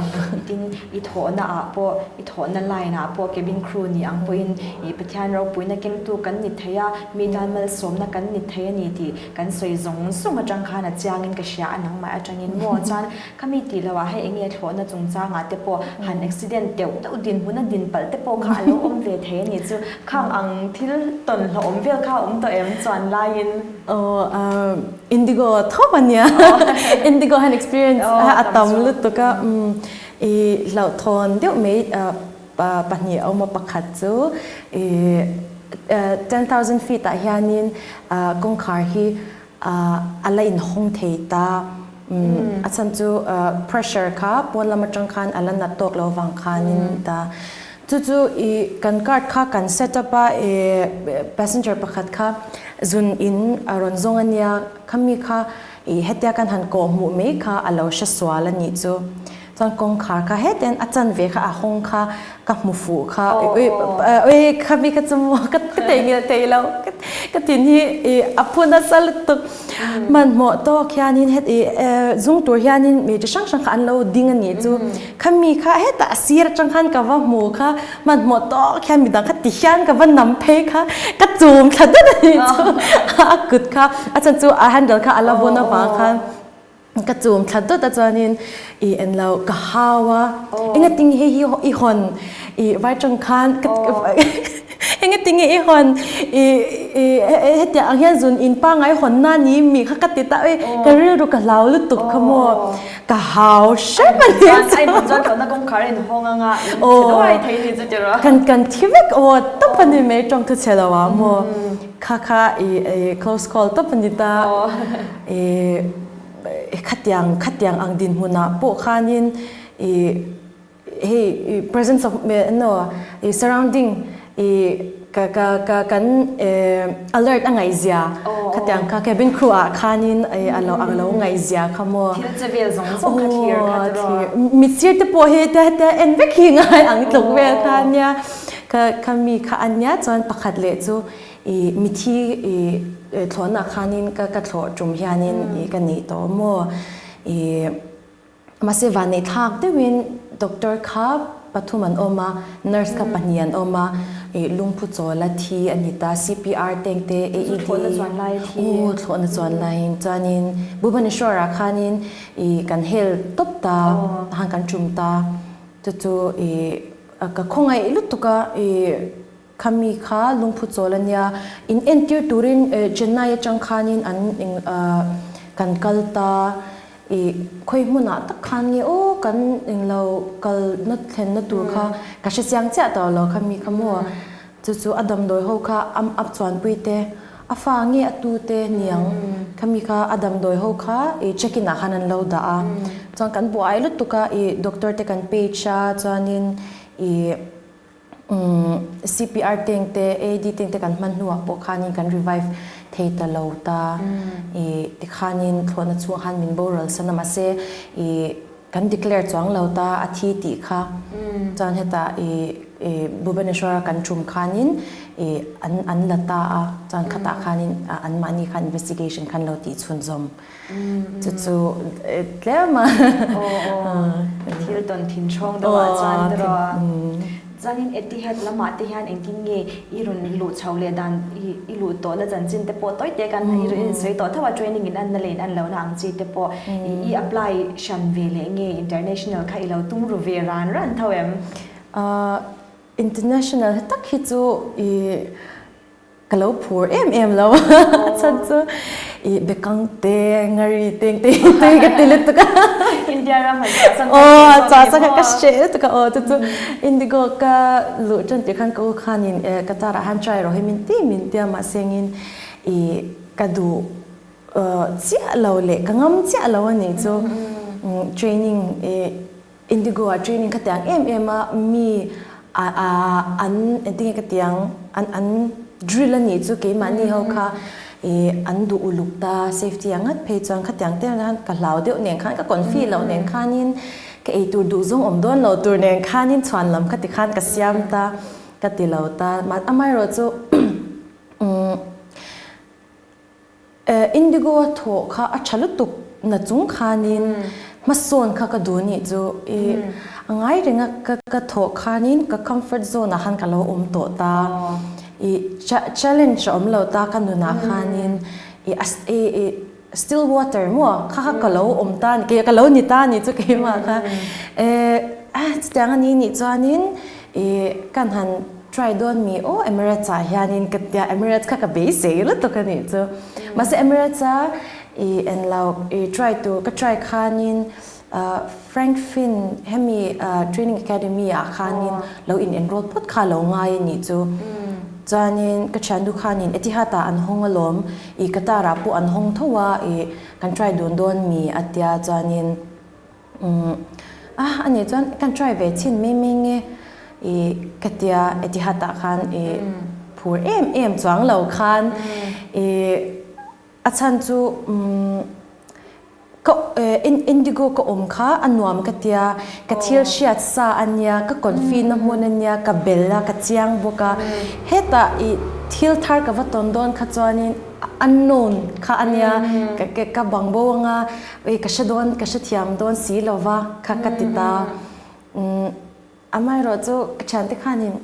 tin i thawhna ah pawh i thawhna line ah pawh cabin crew ni ang pawhin i Pathian ropuina kengtu kan ni thei a mi tan malsawmna kan ni thei a ni tih kan sawi zawng zawng atang khan a chiangin ka hria a nangmah atangin maw chuan Khami tih loh ah hei enge thlawhna chungchang ah te pawh han accident deuh deuh dinhmun a din palh te pawh kha a lo awm ve thei a nih chu. Khang ang thil tawn hlawhawm vel kha a awm tawh em chuan laiin? Aw Indigo thawp a nia. Indigo han experience a tam lutuk a. I hlauhthawn deuh mai pahnih a awm a pakhat chu i. 10,000 feet ah hianin kawngkhar hi a la inhawng thei ta. A chhan chu pressure kha pawn lam atang khan a la nat tawk lo vang khanin ta. Chu chu i kan card kha kan set up a, i passenger pakhat kha zun in a rawn zawng a nia, khami kha i hetia kan han kawh hmuh mai kha a lo hre sual a nih chu. Chuan kawngkhar kha hetian a chanve kha a hawng kha ka hmu fuh kha ui khami kha chu maw ka theihnghilh thei lo ka tin hi i a phu nasa lutuk hmanhmawh tawk hianin heti zung tur hianin mi chi hrang hrang kha an lo ding a nih chu khami kha hetah a sir atang khan ka va hmu kha hmanhmawh tawk hian midang kha ti hian ka va nam phei kha ka chum thla dat a nih chu a kut kha a chhan chu a handle kha a la vun avang khan. Ka chum thla dawt a chuanin i en lo ka hau a engatinge hei hi i hawn i vai tang khan engatinge i hawn i i hetiang ang hian zun in pangai hawn na ni mi kha ka ti ta oi ka rilru ka hlau lutuk kha maw ka hau hrep a ni kan kan thi vek aw tawp a ni mai tawng thu chhe lo ah maw kha kha i close call tawp a ni ta. I khatiang khatiang ang dinhmunah pawh khanin i hei i presence of no i surrounding i ka ka ka kan alert a ngaihzia khatiang kha cabin crew ah khanin i a lo a lo ngaihzia kha maw thil che vel zawng zawng kha thlir kha tiraw mitsir te pawh hi te te en vek hi ngai ang tluk vel kha ania kha khami kha ania chuan pakhat leh chu I mithi i thlawhna khanin ka ka thlawh tum hianin i ka nei tawh maw? I mahse vanneih thlak deuhin doctor kha pathum an awm a, nurse kha pahnih an awm a, i lungphu chawl a thi a ni ta, CPR tank te, AED, Thlawhna chuan lai a thi. Aw thlawhna chuan laiin chuanin Bhubaneswar ah khanin i kan hel tawp ta, han kan tum ta, chu chu i ka khawngaih lutuk a i. Khami kha lungphu chawl a nia, in entir turin Chennai atang khanin an kan kal ta, i khawi hmunah tak khan nge aw kan englo kalna thlenna tur kha ka hre chiang chiah tawh lo khami kha maw, chu chu a damdawi ho kha a chuanpui te, a fa nge a tu te niang khami kha a damdawi ho kha i check in ah khan an lo dah a, chuan kan buai lutuk a i doctor te kan page a chuanin i. CPR tank te AED tank te kan hman hnuah pawh khanin kan revive thei ta lo ta i tikhanin thlawhna chhungah khan min boral san a mahse i kan declare chuang lo ta a thi tih kha chuan hetah i Bhubaneswar a kan tum khanin i an an la ta a chuan khatah khanin anmahni khan investigation khan lo tih chhunzawm. Chu chu tlem a. Thil tawn thin ṭhawng deuh ah chuan tiraw a. Chuanin Etihad lamah te hian engtin nge i rawn luh chho leh dan i luh tawh na chanchin te pawh tawi te kan i rawn insawi tawh tho a training in an na leh in an lohna ang chi te pawh i apply hran ve leh nge international kha i lo tum ru ve ran ran tho em? International tak hi chu i Ka lo phur em em lo a chhan chu i bekang te ngari teng te hi tui ka ti lutuk a. India ram han chah sang ka hre zawk ni maw? Ka hre lutuk a aw chu chu Indigo ka luh tan tir khan ka u khanin Qatar ah han try rawh hi min ti min tia mahsengin i ka duh chiah lo leh ka ngam chiah lo a nih chu training i Indigo ah training kha tiang em em a mi a a an engtin nge ka tiang an an drill a nih chu keimahni ho kha ih an duh uluk ta safety ah ngat phei chuan khatiang te khan ka hlau deuh nen khan ka confi loh nen khanin ka eitur duh zawng awm dawn lo tur nen khanin chhuan lam kha tikhan ka siam ta ka ti lo ta amaherawh chu umm Indigo a thawh kha a tha lutuk na chung khanin hmasawn kha ka duh nih chu i a ngai reng a ka thawh khanin ka comfort zone ah khan ka lo awm tawh ta i challenge a awm lo ta ka nunah khanin i i still water maw kha kha ka lo awm ta ni ka lo ni ta nih chu keimah kha e chutiang a ni nih chuanin I kan han try dawn mi aw Emirates ah hianin ka tia Emirates kha ka beisei lutuk a nih chu. Mahse Emirates a i en lo i try tur ka try khanin Frankfinn hemi training academy ah khanin lo in enroll phawt kha lo ngai a nih chu. Chuanin ka thiannu khanin Etihad ah an hawng alawm, i Qatar ah pawh an hawng tho a, i kan try dun dawn mi a tia chuanin umm ah a nih chuan kan try ve chhin mai mai nge i ka tia Etihad ah khan i phur em em chuang lo khan i A chhan chu umm ka Indigo ka awm kha a nuam ka tia, ka thil hriat sa a nia, ka confi na hmun a nia, ka bel a, ka chiang bawk a. Hetah i thil thar ka va tawn dawn kha chuanin unknown kha a nia, ka bang bo anga ka hre dawn, ka hrethiam dawn si lova kha ka ti ta. Umm. Amaherawh chu ka thiante khanin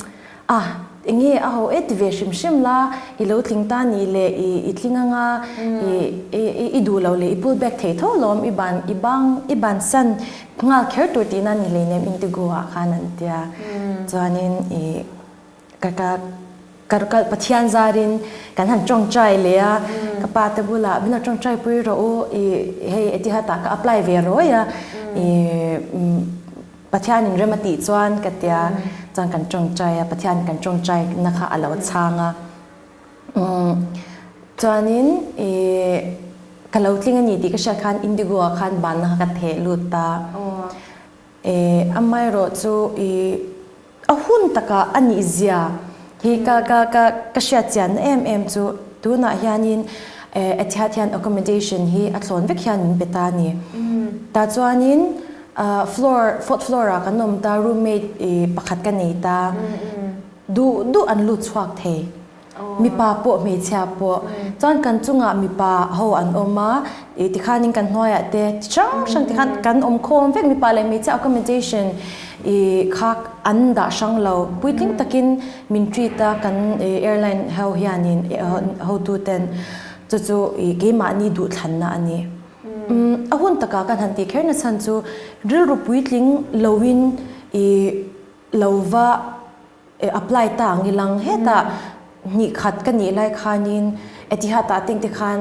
ah enge a ho e ti ve hrim hrim la, i lo tling ta nih leh i i tling anga i i i duh lo leh i pull back thei tho alawm i ban i bang i bansan nghal kher tur tihna ni hleinem Indigo ah khan an tia chuanin i ka ka ka kal Pathian zarin kan han tawngtai leh a ka pa te bulah min lo tawngtai pui rawh u i hei Etihad ah ka apply ve rawi a i Pathianin rem a tih chuan ka tia chuan kan tawngtai a, Pathianin kan tawngtai na kha a lo chhang a. Umm chuanin ih ka lo tling a ni tih ka hriat khan Indigo ah khan banna kha ka theh lut ta. Ih amaherawh chu ih A hun takah a nih zia hi ka ka ka ka hriat chianna em em chu tunah hianin Etihad hian accommodation hi a thlawn vek hian min pe ta a ni. Tah chuanin floor fourth floor ah kan awm ta roommate pakhat ka nei ta duh duh an lut chhuak thei. Mipa pawh hmeichhia pawh chuan kan chungah mipa ho an awm a, ih tikhanin kan hnuaiah te chi hrang hrang tikhan kan awm khawm vek mipa leh hmeichhia accommodation ih kha an dah hrang lo puitling takin min treat a kan ih airline ho hianin hotu ten chu chu ih keimahni duhthlanna a ni. Umm a hun takah kan han tih kher na chhan chu rilru puitling loin ih lo va apply ta ang ilang hetah hnih khat ka nih lai khanin Etihad ah teng te khan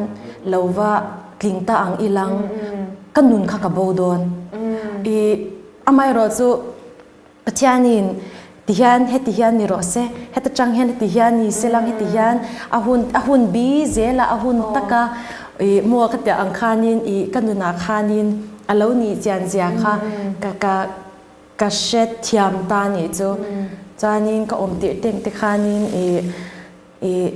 lo va tling ta ang ilang ka nun kha ka bo dawn i amaherawh chu Pathianin ti hian heti hian ni rawh se heta tang hian heti hian ni se lang heti hian a hun a hun bi zela a hun taka i maw ka tiah ang khanin i ka nunah khanin a lo nih chian zia kha ka ka Ka hre thiam ta nih chu. Chuanin ka awm tirh teng te khanin ih ih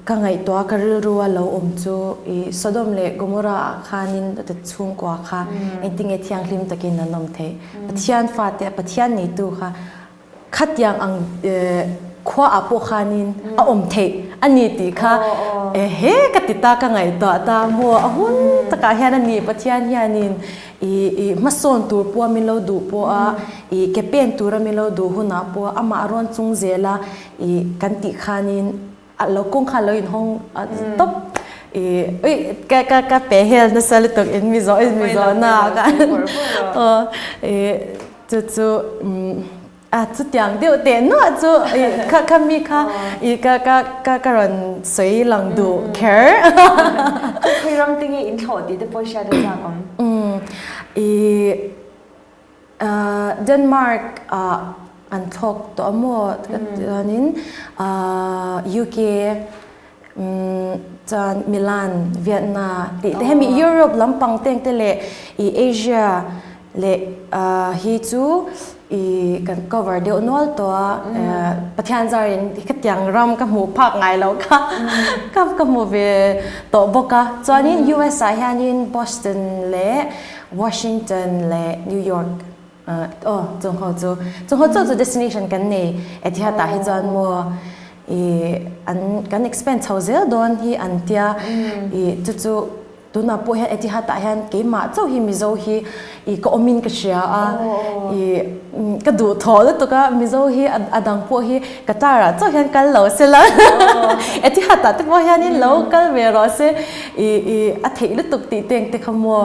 ka ngaihtuah ka rilru a lo awm chu ih Sodom leh Gomorrah ah khanin ta chhungkua kha engtinge thianghlim takin an awm theih. Pathian fate Pathian neitu kha khatiang ang khua ah pawh khanin a awm theih a ni tih kha ehe ka ti ta ka ngaihtuah ta maw a hun takah hian a ni Pathian hianin I i hmasawn tur pawh a min lo duh pawh a, i ke pen tur a min lo duh hunah pawh amah rawn chung zel a, i kan tih khanin a lo kawng kha a lo inhawng tawp. I ui ka ka ka pe hel nasa lutuk in mi zawh in mi zawhna ah khan aw i chu chu umm A chutiang deuh teh nuah chu i kha kha mi kha i ka ka ka ka rawn sawi lang duh kher. Khawi ram te nge in thlawh tih te pawh hriat a chak awm. Umm i Denmark ah an thlawk tawh a maw chuanin UK umm chuan Milan, Vienna tih te hemi Europe lampang teng te leh i Asia leh hi chu i kan cover deuh nual tawh a, Pathian zarin khatiang ram ka hmuh phak ngai loh kha ka ka hmu ve tawh bawk a. Chuanin US ah hianin Boston leh Washington leh New York aw chung ho chu chung ho chu chu destination kan nei Etihad ah hi chuan maw i an kan expand chho zel dawn hi an tia i chu chu Tunah pawh hian Etihad ah hian keimah chauh hi Mizo hi i ka awmin ka hria a, i ka duh thawh lutuk a, Mizo hi a dang pawh hi Qatar ah chauh hian kal lo se la, Etihad ah te pawh hianin lo kal ve rawh se i i a theih lutuk tih te ang te kha maw.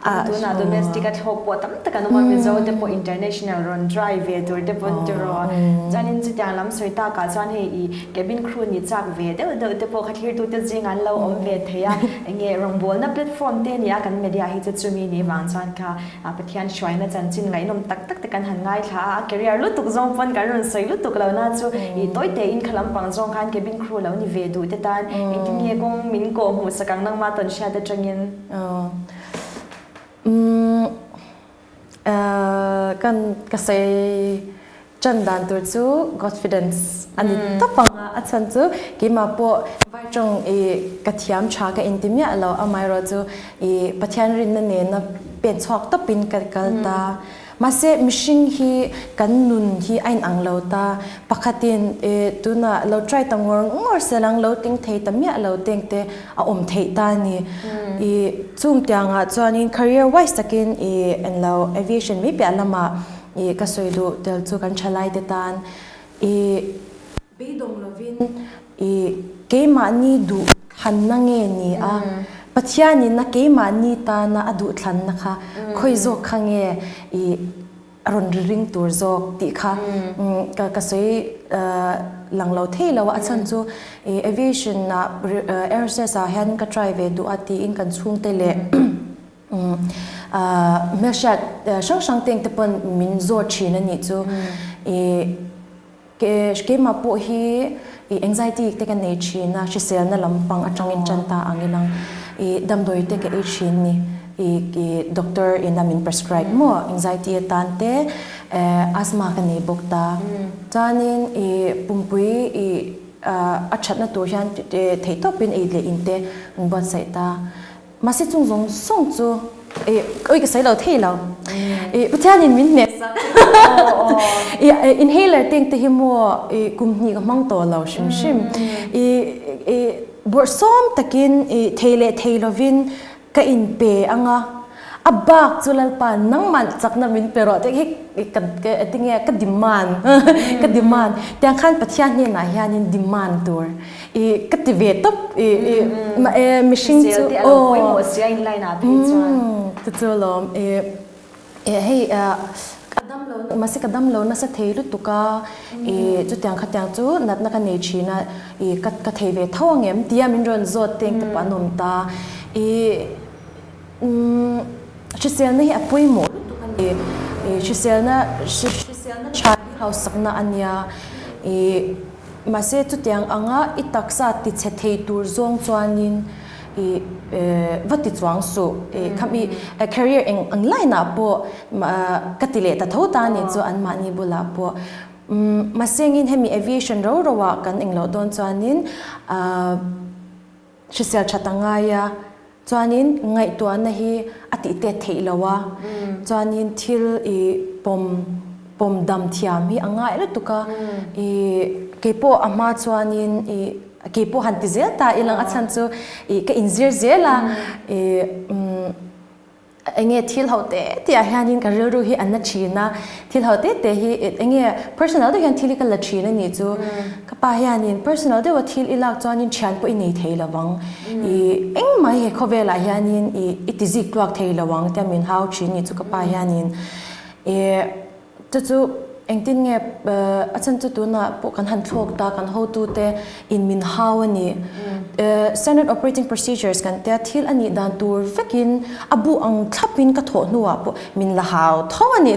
Tunah domestic a thlawk pawh tam tak an awm a, Mizo te pawh international rawn try ve tur te pawn tiraw. Chuanin chutiang lam sawi takah chuan hei i cabin crew ni chak ve deuh deuh te pawh kha thlirtute zingah an lo awm ve thei a, enge rawngbawlna platform te nia kan media hi chu chumi nih vang chuan kha Pathian hruaina chanchin ngaihnawm tak tak te kan han ngaithla a, a career lutuk zawng pawn kan rawn sawi lutuk lo na chu i tawi tein kha lampang zawng khan cabin crew lo ni ve duh te tan engtin nge kawng min kawh hmuh sak ang nangma tawn hriat atangin. Umm kan ka sawi Ṭan dan tur chu Godfidence a ni tawp ang a, a chhan chu keimah pawh vai ṭawng i ka thiam ṭha ka inti miah lo, amaherawh chu i Pathian rinna nena pen chhuak tawpin ka kal ta. Mahse mihring hi kan nun hi a inang lo ta, pakhatin i tunah lo try ta ngawr ngawr selang lo tling thei ta miah lo teng te a awm theih ta a ni. I chung tiangah chuanin career wise takin i englo aviation mai piah lamah I ka sawi duh tel chu kan thalaite tan i beidawng lovin i keimahni duh thlanna nge ni a, Pathianin a keimahni tana a duh thlanna kha khawi zawk kha nge i rawn ri ring tur zawk tih kha ka ka sawi lang lo thei lo a, a chhan chu i aviation ah air hostess ah hian ka try ve duh a tiin kan chhungte leh Hmelhriat hrang hrang teng te pawn min zawt thin a nih chu. I keimah pawh hi i anxiety te ka nei thin a, hriselna lampang atangin tan ta ang ilang i damdawi te ka ei thin ni. I doctor in a min prescribe maw anxiety atan te asthma ka nei bawk ta. Chuanin i pumpui i a thatna tur hian theihtawpin ei leh in te an buatsaih ta. Mahse chung zawng zawng chu ih ui ka sawi lo thei lo. Ih Pathianin min hmeh sak. Ih inhaler teng te hi maw ih kum hnih ka hmang tawh lo hrim hrim. Ih ih bawrhsawm takin ih thei leh thei lovin ka inpe ang a, a bak chu Lalpa nangmah chakna min pe rawh tih hi ka tinge ka demand ka demand tiang khan Pathian hnenah hianin demand tur. I ka ti ve tawp i i e mihring chu Hrisel te a lo pawimawh sia in line ah phei chuan. Chu chu alawm i e hei ka dam lo mahse ka dam lo nasa thei lutuk a i chutiang khatiang chu natna ka nei thin a i ka ka thei ve tho angem tia min rawn zawt teng te pawh an awm ta i Umm hriselna hi a pawimawh lutuk a ni. Ih hriselna hriselna tha hi hausakna a nia. Ih mahse chutiang anga i taksa ti chhe thei tur zawng chuanin ih va ti chuang suh. Ih khami career eng ang line ah pawh ka ti leh ta tho ta a nih chu anmahni bulah pawh. Umm mahse engin hemi aviation ro ro ah kan engloh dawn chuanin ah Hrisel that a ngai a, chuanin ngaihtuahna hi a tih tet theih lo a, chuanin thil i pawm pawm dam thiam hi a ngai lutuk a, i keipawh a hma chuanin i keipawh han ti zel ta ilang a chhan chu i ka inzir zel a, i umm. Enge thil ho te te ah hianin ka rilru hi a na thin a, thil ho te te hi enge personal deuh hian thil hi ka la thin a nih chu. Ka pa hianin personal deuha thil i lak chuanin thian pawh i nei thei lo ang, i engmah hi he khawvelah hianin i i ti zik tluak thei lo ang tia min hau thin a nih chu ka pa hianin. I Chu chu engtin nge a chhan chu tunah pawh kan han thlawk ta, kan hotute in min hau a ni. Standard Operating Procedures kan tia thil a nih dan tur vekin a bu ang thlapin ka thawh hnuah pawh min la hau tho a ni.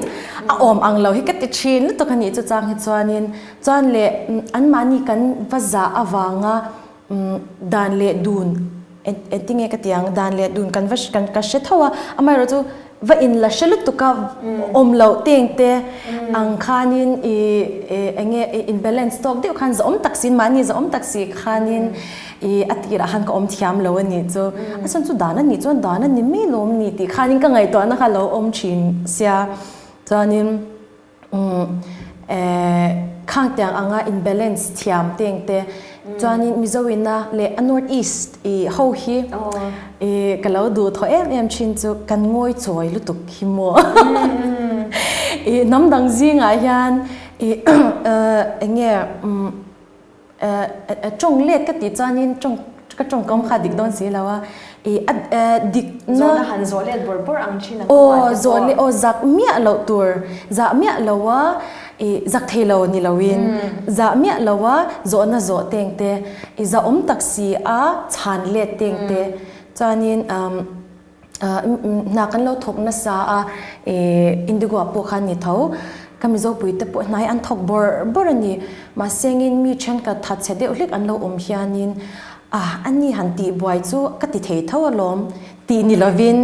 A awm ang lo hi ka ti thin lutuk a nih chu chang hi chuanin chuan leh anmahni kan va zah avanga Dan leh dun engtinge ka ti ang, dan leh dun kan va kan ka hre tho a, amaherawh chu va in la hre lutuk a awm loh teng te ang khanin i enge in balance tawk deuh khan zahawm tak si mahni zahawm tak si khanin i a tirah khan ka awm thiam lo a nih chu, a chhan chu dan a nih chuan dan a ni mai lawm ni tih khanin ka ngaihtuahna kha a lo awm thin sia chuanin. Khang tiang anga in balance thiam teng te chuanin Mizo ina leh a North East i ho hi i ka lo duh thaw em em thin chu kan ngawi chawi lutuk hi maw i hnam dang zingah hian i eng nge tawng let ka tih chuanin tawng. ka tawngkam kha dik dawn si lo a i a dik na Zawhna han zawh let bawrh bawrh ang thin ang kawngah te pawh. Zawh leh aw zak miah loh tur zah miah lo a i zak thei lo ni lo in zah miah lo a zawhna zawh teng te i zahawm tak si a chhan let teng te chuanin umm Hna kan lo thawk nasa a, Indigo ah pawh khan ni tho. Ka Mizopui te pawh hnai an thawk bawrh bawrh a ni. Mahse engin mi thenkhat thatchhe deuh hlek an lo awm hianin a a ni han tih buai chu ka ti thei tho alawm tih ni lovin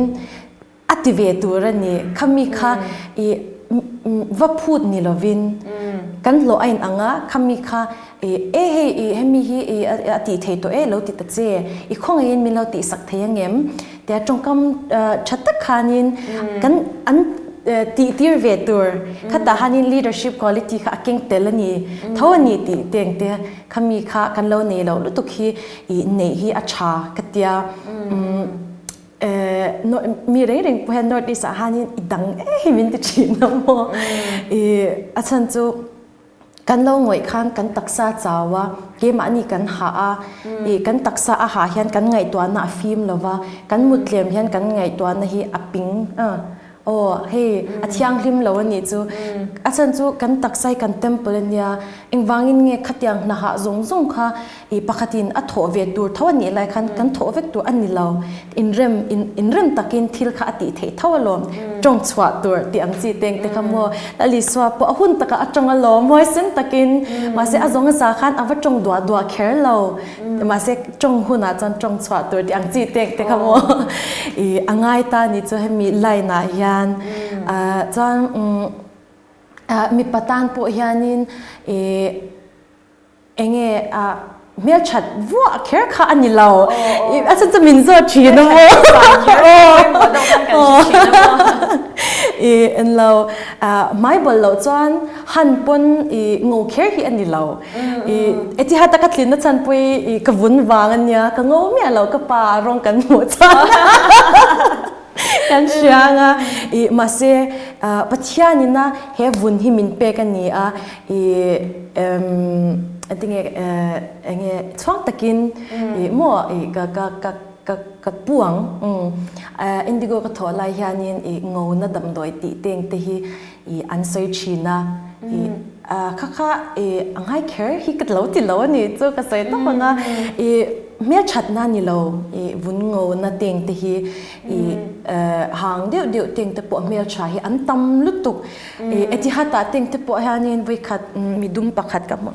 a ti ve tur a ni. Khami kha i va phut ni lovin kan hlawh a inang a, khami kha E hei i hemi hi i a tih thei tawh e lo ti ta che, i khawngaihin min lo tihsak thei angem? Tia tawngkam tha tak khanin kan an tih tir ve tur khatah hanin leadership quality kha a keng tel a ni tho a ni tih te ang te khami kha kan lo nei loh lutuk hi i neih hi a tha ka tia. Mi reng reng pawh hian North East ah hanin i dang e hi min ti thin a maw? I a chhan chu Kan lo ngawih khan kan taksa chau a, keimahni kan hah a, ih kan taksa a hah hian kan ngaihtuahna a fim lo va, kan mut tlem hian kan ngaihtuahna hi a ping a, aw hei a thianghlim lo a nih chu. A chhan chu kan taksa hi kan temple a nia, engvangin nge khatiang hna hah zawng zawng kha Ih pakhatin a thawh ve tur tho a nih lai khan kan thawh vek tur a ni lo. Inrem, inrem takin thil kha a tih theih tho alawm. Tawng chhuah tur tih ang chi teng te kha maw. Lal Isua pawh a hun takah a tawng alawm huaisen takin. Mahse a zawng a za khan a va tawng duah duah kher lo. Mahse tawng hunah chuan tawng chhuah tur tih ang chi teng te kha maw. Ih a ngai ta ni chu hemi line ah hian. Chuan mipa tan pawh hianin ih Enge a hmelthat vuah kher kha a ni lo. A chu chu min zawt thin a maw. I en lo hmai bawlh loh chuan han pawn i ngo kher hi a ni lo. I etiha taka tlinna chhan pawh i ka vun vang a nia ka ngo miah lo ka pa rawng kan hmuh chuan kan hria anga i mahse Pathianin a he vun hi min pek a ni a i enge enge chhuang takin i maw i ka ka ka ka ka pu ang indigo ka thawh lai hianin i ngona damdawi tih teng te hi i an sawi thin a i kha kha i a ngai kher hi ka lo ti lo a ni chu ka sawi tawp ang a i hmelthatna ni lo i vun ngona teng te hi i hang deuh deuh teng te pawh hmeltha hi an tam lutuk i Etihad ah teng te pawh hianin vawikhat midum pakhat ka hmu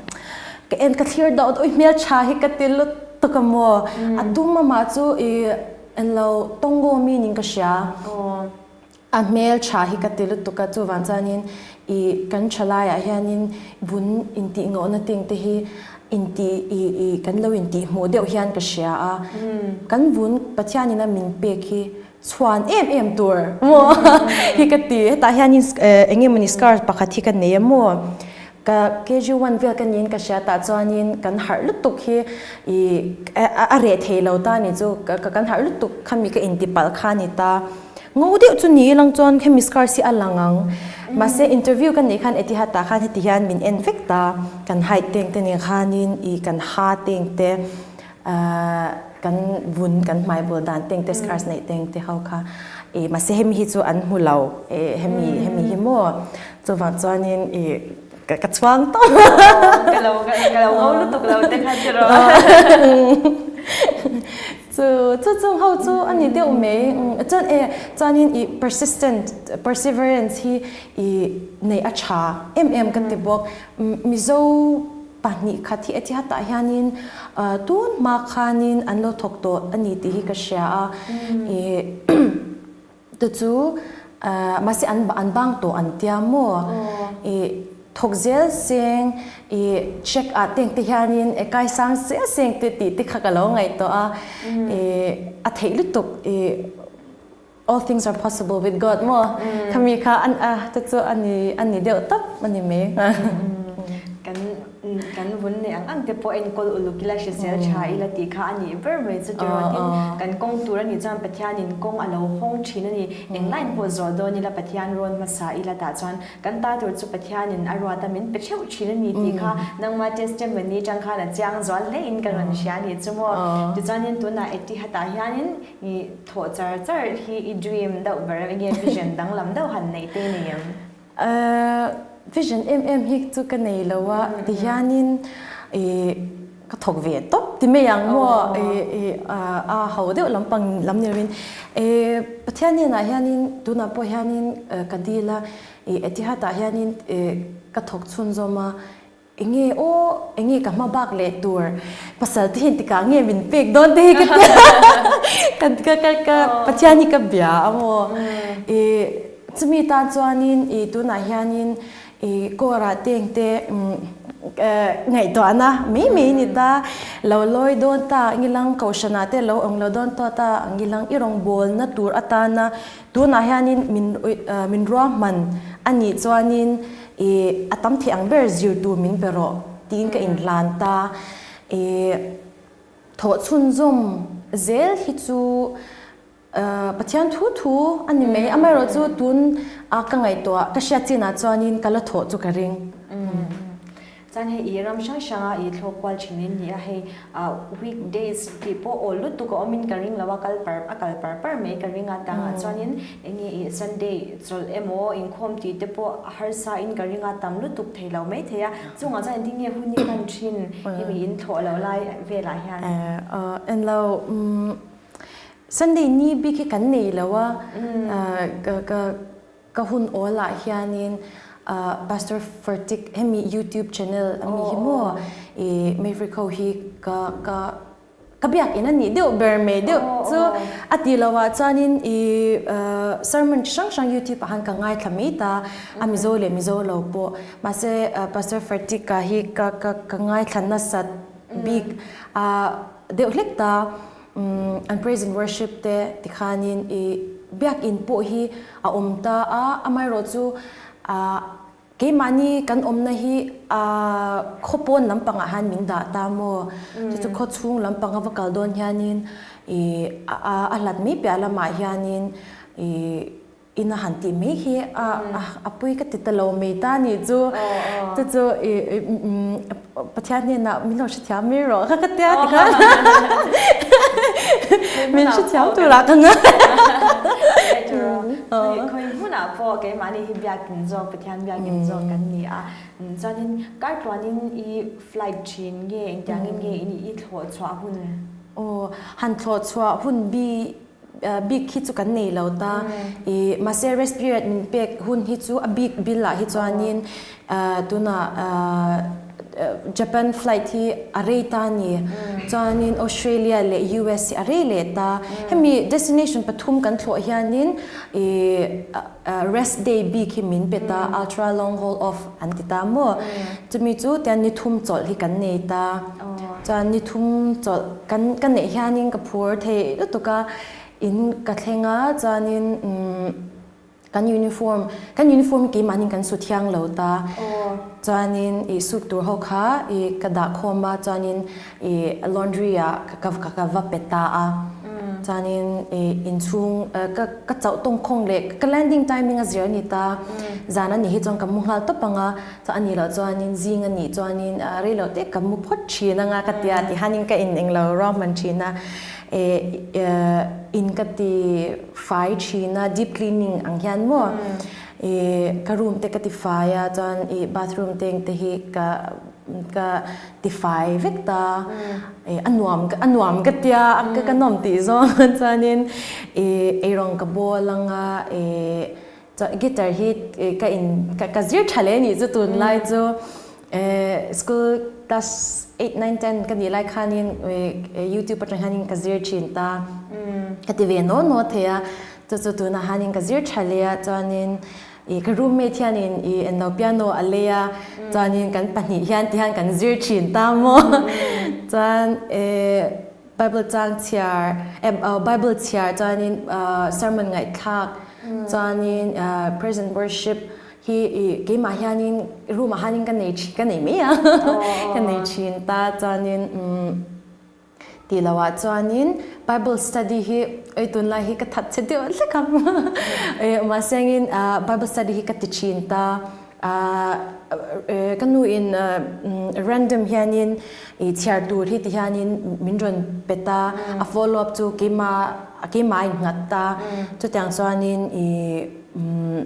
ka en ka thlir deuh deuh i hmeltha hi ka ti lutuk a maw a dum amah chu i englo Tongo mi niin ka hria. A hmel tha hi ka ti lutuk a, chuvang chuanin i kan thalaiah hianin vun intih ngawhna ting te hi intih i i kan lo intih hmuh deuh hian ka hria a, kan vun Pathianin a min pek hi chhuan em em tur maw hi ka ti, hetah hianin eng nge mawni scar pakhat hi ka nei a maw. Ka KG one vel ka niin ka hria tah chuanin kan harh lutuk hi i a reh thei lo ta ni chu ka kan harh lutuk khami ka inti palh kha ni ta. Ngo deuh chu ni ilang chuan hemi scars hi a lang ang. Mahse interview ka nih khan Etihad tah khan heti hian min en vek ta. Kan height teng te nen khanin i kan ha teng te kan vun kan hmai bul dan teng te scars neih teng te ho kha i mahse hemi hi chu an hmu lo hemi hemi hi maw Chuvang chuanin i ka chhuang tawp. Ka lo ka lo ngo lutuk lo te kha tiraw. Chu chu chung ho chu a ni deuh mai. Chuan e chuanin i persistent perseverance hi i nei a tha em em ka ti bawk. Mizo pahnih khat hi Etihad ah hianin tun hma khanin an lo thawk tawh a ni tih hi ka hria a. I Te chu mahse an an bang tawh an tia maw? I thawk zel seng i check ah teng te hianin e kai sang zel seng te tih te kha ka lo ngaihtuah a, i a theih lutuk i all things are possible with God maw? Khami kha an a te chu a ni a ni deuh tawp a ni mai. Kan. Kan vun nei ang ang te pawh enkawl uluk ila hrisel tha ila tih kha a nih ber mai chu tiraw tin kan kawng tur a nih chuan Pathianin kawng a lo hawng thin a ni. Englain pawh zawh dawn ila Pathian rawn hmasa ila tah chuan kan ta tur chu Pathianin a ruat a min pe theuh thin a ni tih kha nangma testimony tang khan a chiang zual hle in ka rawn hria a nih chu maw. Tichuanin tunah Etihad-ah hianin i thawh char char hi i dream deuh ber enge vision danglam deuh han neih te nei em? Vision em em hi chu ka nei lo a, ti hianin ih ka thawk ve tawp ti mai ang maw ih a ho deuh lampang lam ni lovin ih Pathian hnenah hianin tunah pawh hianin ka dil a ih Etihad ah hianin ih ka thawk chhunzawm a Enge aw, enge ka hma bak leh tur pasal te hian tikah nge min pek dawn te hi ka tia ka ka ka ka Pathian hi ka bia a maw i chumi tan chuanin i tunah hianin i kawrah te engte ngaihtuahna mai mai ni ta lo lawi dawn ta ngilang kohhranah te lo awm lo dawn tawh ta ngilang i rawngbawlna tur atana tunah hianin min min ruahman a nih chuanin I a tam thei ang ber zir tur min pe rawh tiin ka inhlan ta. I thawh chhunzawm zel hi chu Pathian thu thu a ni mai. Amaherawh chu tun a ka ngaihtuah ka hriat chinah chuanin ka la thawh chu ka ring. Chuan hei i ram hrang hranga i thlawk kual thin in ni a, hei week days tih pawh awl lutuk a awmin ka ring lo a, kal par a kal par par mai ka ring a, tangah chuanin eng nge i Sunday chawlh emaw inkhawm tih te pawh a harsa in ka ring a, tam lutuk thei lo mai thei a, chungah chuan engtin nge hun i hman thin hemi in thlawh loh lai velah hian? En lo, Sunday ni bik hi kan nei lo a, ka Ka hun awl ah hianin Pastor Fertik hemi YouTube channel ami hi maw i Maverick ho hi ka ka ka biakin a nih deuh ber mai deuh chu a tih loh ah chuanin i sermon chi hrang hrang YouTube ah khan ka ngaithla mai ta a Mizo leh Mizo lo pawh mahse Pastor Fertik ah hi ka ka ka ngaithla nasat bik a deuh hlek ta. An praise and worship te tikhanin i biakin pawh hi a awm ta a, amaherawh chu keimahni kan awmna hi khaw pawn lampangah hian min dah ta maw? Chu chu khaw chhung lampanga va kal dawn hianin i a hlat mai piah lamah hianin i In a han tih mai hi a a pui ka ti ta lo mai ta nih chu chu chu i Pathian hnenah min lo hrethiam mai rawh kha ka tia ti khan min hrethiam turah ka ngai. Khawi hmunah pawh keimahni hi biakin zawk Pathian biakin zawk kan ni a chuanin kar tluanin i flight thin nge engtiangin nge i thlawh chhuah hun? Aw han thlawh chhuah hun bi Bik hi chu kan nei lo ta. I mahse rest period min pek hun hi chu a bik bill ah hi chuanin tunah Japan flight hi a rei ta a ni. Chuanin Australia leh US hi a rei leh ta. Hemi destination pathum kan thlawh hianin i rest day bik hi min pe ta, ultra long haul off an ti ta maw. Chumi chu tian ni thum chawlh hi kan nei ta. Chuan ni thum chawlh kan ka neih hianin ka phur thei lutuk a, in ka thleng a chuanin umm kan uniform kan uniform hi keimahni kan su thiang lo ta. Chuanin ih suk tur ho kha ih ka dah khawm a chuanin ih laundry ah ka ka va pe ta a. Chuanin ih inchhung ka ka chauh tawng khawng leh ka landing timing a zir a ni ta. Zan a nih hi chuan ka mu nghal tawp ang a. Chuan a nih loh chuanin zing a nih chuanin rei loh te ka mu phawt thin anga ka tia ti hianin ka in englo ruahman thin a eh in ka ti fai thin a deep cleaning ang hian maw eh ka room te ka ti fai a chuan ih bathroom te engte hi ka ka ti fai vek ta eh a nuam a nuam ka tia ka nawm tih zawng chuanin ih eirawng ka bawl anga eh Chuan guitar hi ka in ka zir tha leh anih chu tunlai chu school class eight nine ten ka nih lai khanin youtube atang hianin ka zir thin ta ka ti ve naw naw thei a chu chu tunah hianin ka zir tha leh a chuanin ih ka roommate hianin ih englo piano a lei a chuanin kan pahnih hian tihian kan zir thin ta maw chuan eh Bible chang chhiar Bible chhiar chuanin sermon ngaihthlak chuanin praise and worship hi i keimah hianin room ah hianin ka nei ka nei mai a ka nei thin ta chuanin umm tih loh ah chuanin bible study hi oi tunlai hi ka that che deuh hlek a mahse angin bible study hi ka ti thin ta ah ka nu in random hianin i chhiar tur hi ti hianin min rawn pe ta a follow up chu keimah keimah a innghat ta chutiang chuanin i umm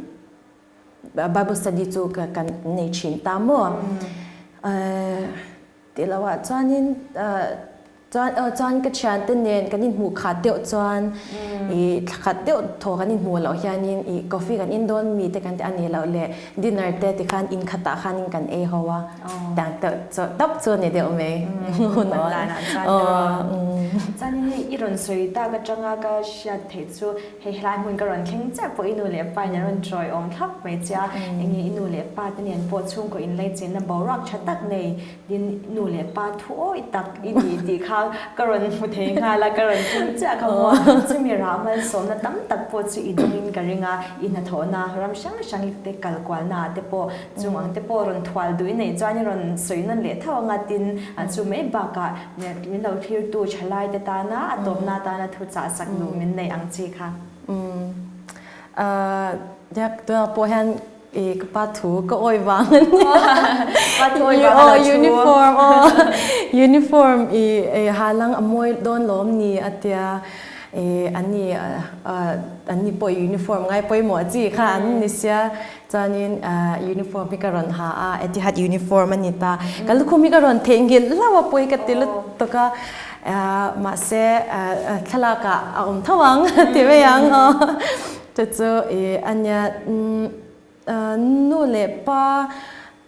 Bible study chu ka kan nei thin ta maw? Tih loh ah chuanin chuan aw chuan ka thiante nen kan inhmuh khat deuh chuan ih thla khat deuh thaw kan inhmuh loh hianin ih coffee kan in dawn mi te kan ti a nih loh leh dinner te tikhan in khatah khanin kan ei ho a tiang deuh chu tawp chu a ni deuh mai hun awl Chuanin hei i rawn sawi tak atanga ka hriat theih chu Hei helai hmun ka rawn thleng chiah pawh i nu leh pa in an rawn chawi awm thlap mai che a, enge i nu leh pa te nen pawh chhungkaw inlaichenna boruak tha tak nei din nu leh pa thu awi tak i ni tih kha ka rawn hmu thei nghal a, ka rawn thleng chiah kha maw chumi rah malsawmna tam tak pawh chu i dawngin ka ring a, i hnathawhna ram hrang hrang te kal kualna ah te pawh chung ang te pawh rawn thual duh i neih chuan i rawn sawi nawn leh tho anga tin chu mai bakah Min lo thlirtu thalaite tana a tawpna atana thu chah sak duh min neih ang chi kha. Umm. Nia tunah pawh hian i ka pa thu ka awi vang a nia. Pa thu awi vang a lo thu. Uniform aw uniform i halang a mawi dawn lawm ni a tia i an ni an ni pawh uniform ngai pawimawh chi kha an ni sia. Chuanin uniform hi ka rawn ha a, Etihad uniform a ni ta. Ka lukhum hi ka rawn theihnghilh hlauh a pawi ka ti lutuk a, mahse thlalak ah a awm tho ang ti mai ang aw. Chu chu i a nia nu leh pa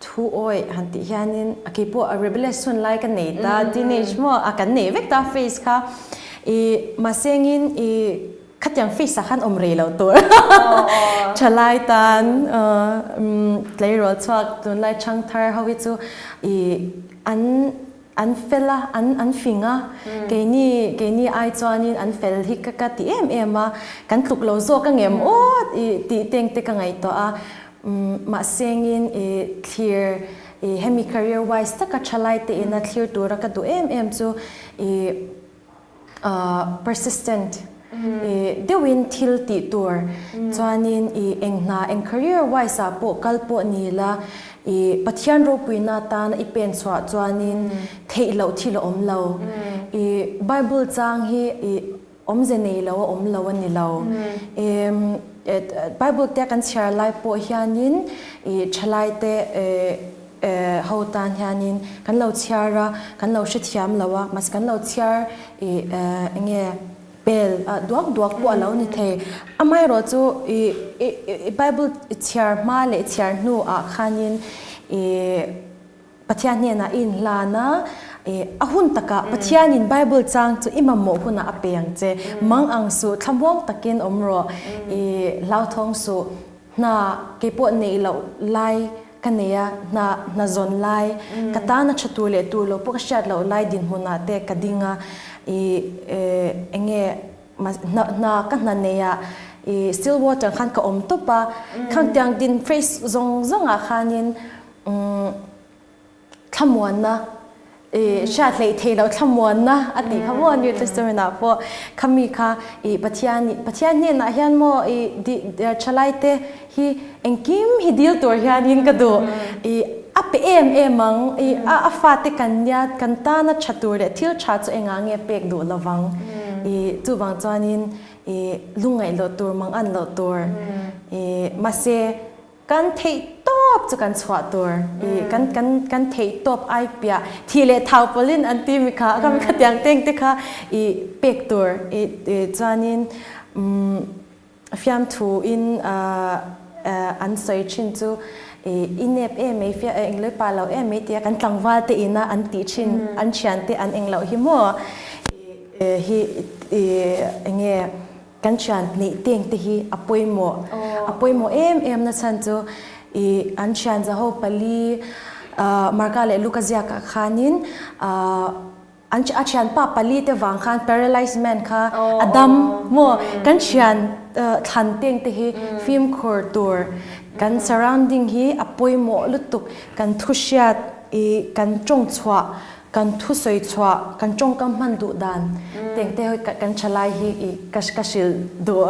thu awih han tih hianin keipawh a rebellious hun lai ka nei ta, teenage maw a kan nei vek ta phase kha. I mahse engin i Khatiang face ah khan awm rei lo tur thalai tan tleirawl chhuak tunlai thangthar ho hi chu i an an fel a an an fing a keini keini ai chuanin an fel hi ka ka ti em em a kan tluk lo zawk angem aw i tih teng te ka ngaihtuah a mahsengin i thlir i hemi career wise taka thalai te ina thlir tura ka duh em em chu i persistent deuhin thil tih tur chuanin i eng hna eng career wise ah pawh kal pawh ni la i Pathian ropuina atana i pen chhuah chuanin theih loh thil a awm lo i Bible chang hi i awmze nei lo a awm lo a ni lo Bible te kan chhiar lai pawh hianin i thalai te Ho tan hianin kan lo chhiar a, kan lo hrethiam lo a, mahse kan lo chhiar i eng nge pel duak duak pawh a lo ni thei. Amaherawh chu i i Bible chhiar hma leh chhiar hnu ah khanin i Pathian hnenah i inhlan a, i a hun takah Pathianin Bible chang chu i mamawh hunah a pe ang che. Mang ang suh, thlamuang takin awm rawh, i hlauthawng suh. Hna keipawh neih loh lai ka nei a, hna hna zawn lai, ka tana tha tur leh tur lo pawh ka hriat loh lai dinhmunah te ka ding a, i eng nge hna hna ka hna nei ah i still water khan ka awm tawp a, khangtiang din phrase zawng zawng ah khanin umm thlamuanna i hriat hleih theih loh thlamuanna a tih kha maw New Testament ah pawh khami kha i Pathian Pathian hnenah hian maw i thalai te hi engkim hi dil tur hianin ka duh i a pe em em ang i a fate kan nia kan tana tha tur leh thil tha chu engah nge pek duh lovang i chuvang chuanin i lungngaih loh tur mang an loh tur i mahse Kan theih tawp chu kan chhuah tur i kan kan kan theih tawp ai piah thih leh thau pawlhin an ti mi kha ka mi kha tiang teng te kha i pek tur i chuanin umm fiamthu in an sawi thin chu i i nep em mai fia englo i pa lo em mai tia kan tlangval te ina an tih thin an thian te an engloh hi maw i hi i enge Kan thian hnih teng te hi a pawimawh, a pawimawh em em na chhan chu i an thian zaho pali Marka leh Luka ziakah khanin an a thianpa pali te vang khan paralyzed man kha a dam maw? Kan thian thlan teng te hi fimkhur tur. Kan surrounding hi a pawimawh lutuk, kan thu hriat i kan tawng chhuah, kan thu sawi chhuah, kan tawngkam hman duh dan teng te kan tha lai hi i ka ka hrilh duh.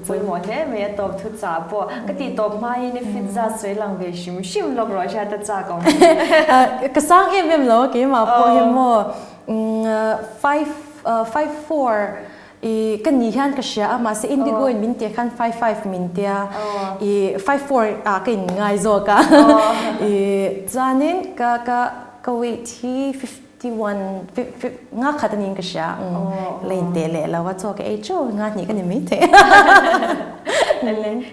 Pawimawh hle mai a tawp thu chah pawh ka tih tawp hmain i fit zat sawi lang ve hrim hrim lawk rawh hriat a chak awm. Ka sang em em lo a keimah pawh hi maw 5 5 4 I ka ni hian ka hria a, mahse Indigo in min tih khan 5 5 min tia, i 5 4 ah ka in ngai zawk a. I chuanin ka ka ka weight hi 51 nga khat a niin ka hria, la in teh leh lo a, chaw ka ei teuh nga hnih ka ni mai thei.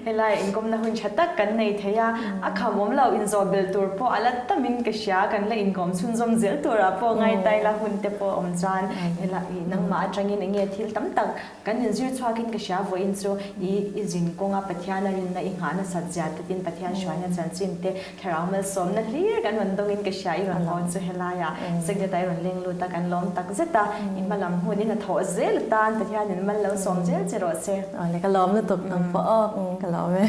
Helai inkawmna hun tha tak kan nei thei a, a kham awm lo inzawh belh tur pawh a la tamin ka hria, kan la inkawm chhunzawm zel turah pawh ngaitai la hun te pawh awm chuan hela ih nangmah atangin eng nge thil tam tak kan inzir chhuakin ka hria vawiin chu i i zin kawnga Pathian a rinna i nghah nasat zia te tin Pathian hruaina chanchin te thlarau malsawmna hlir kan rawn dawngin ka hria i rawn haw chu helaiah Secretary rawn leng lut a kan lawm tak zet a i hma lam hmunin a thawh zel atan Pathianin mal lo sawm zel che rawh se. Awle ka lawm lutuk nang pawh aw ka lawm e.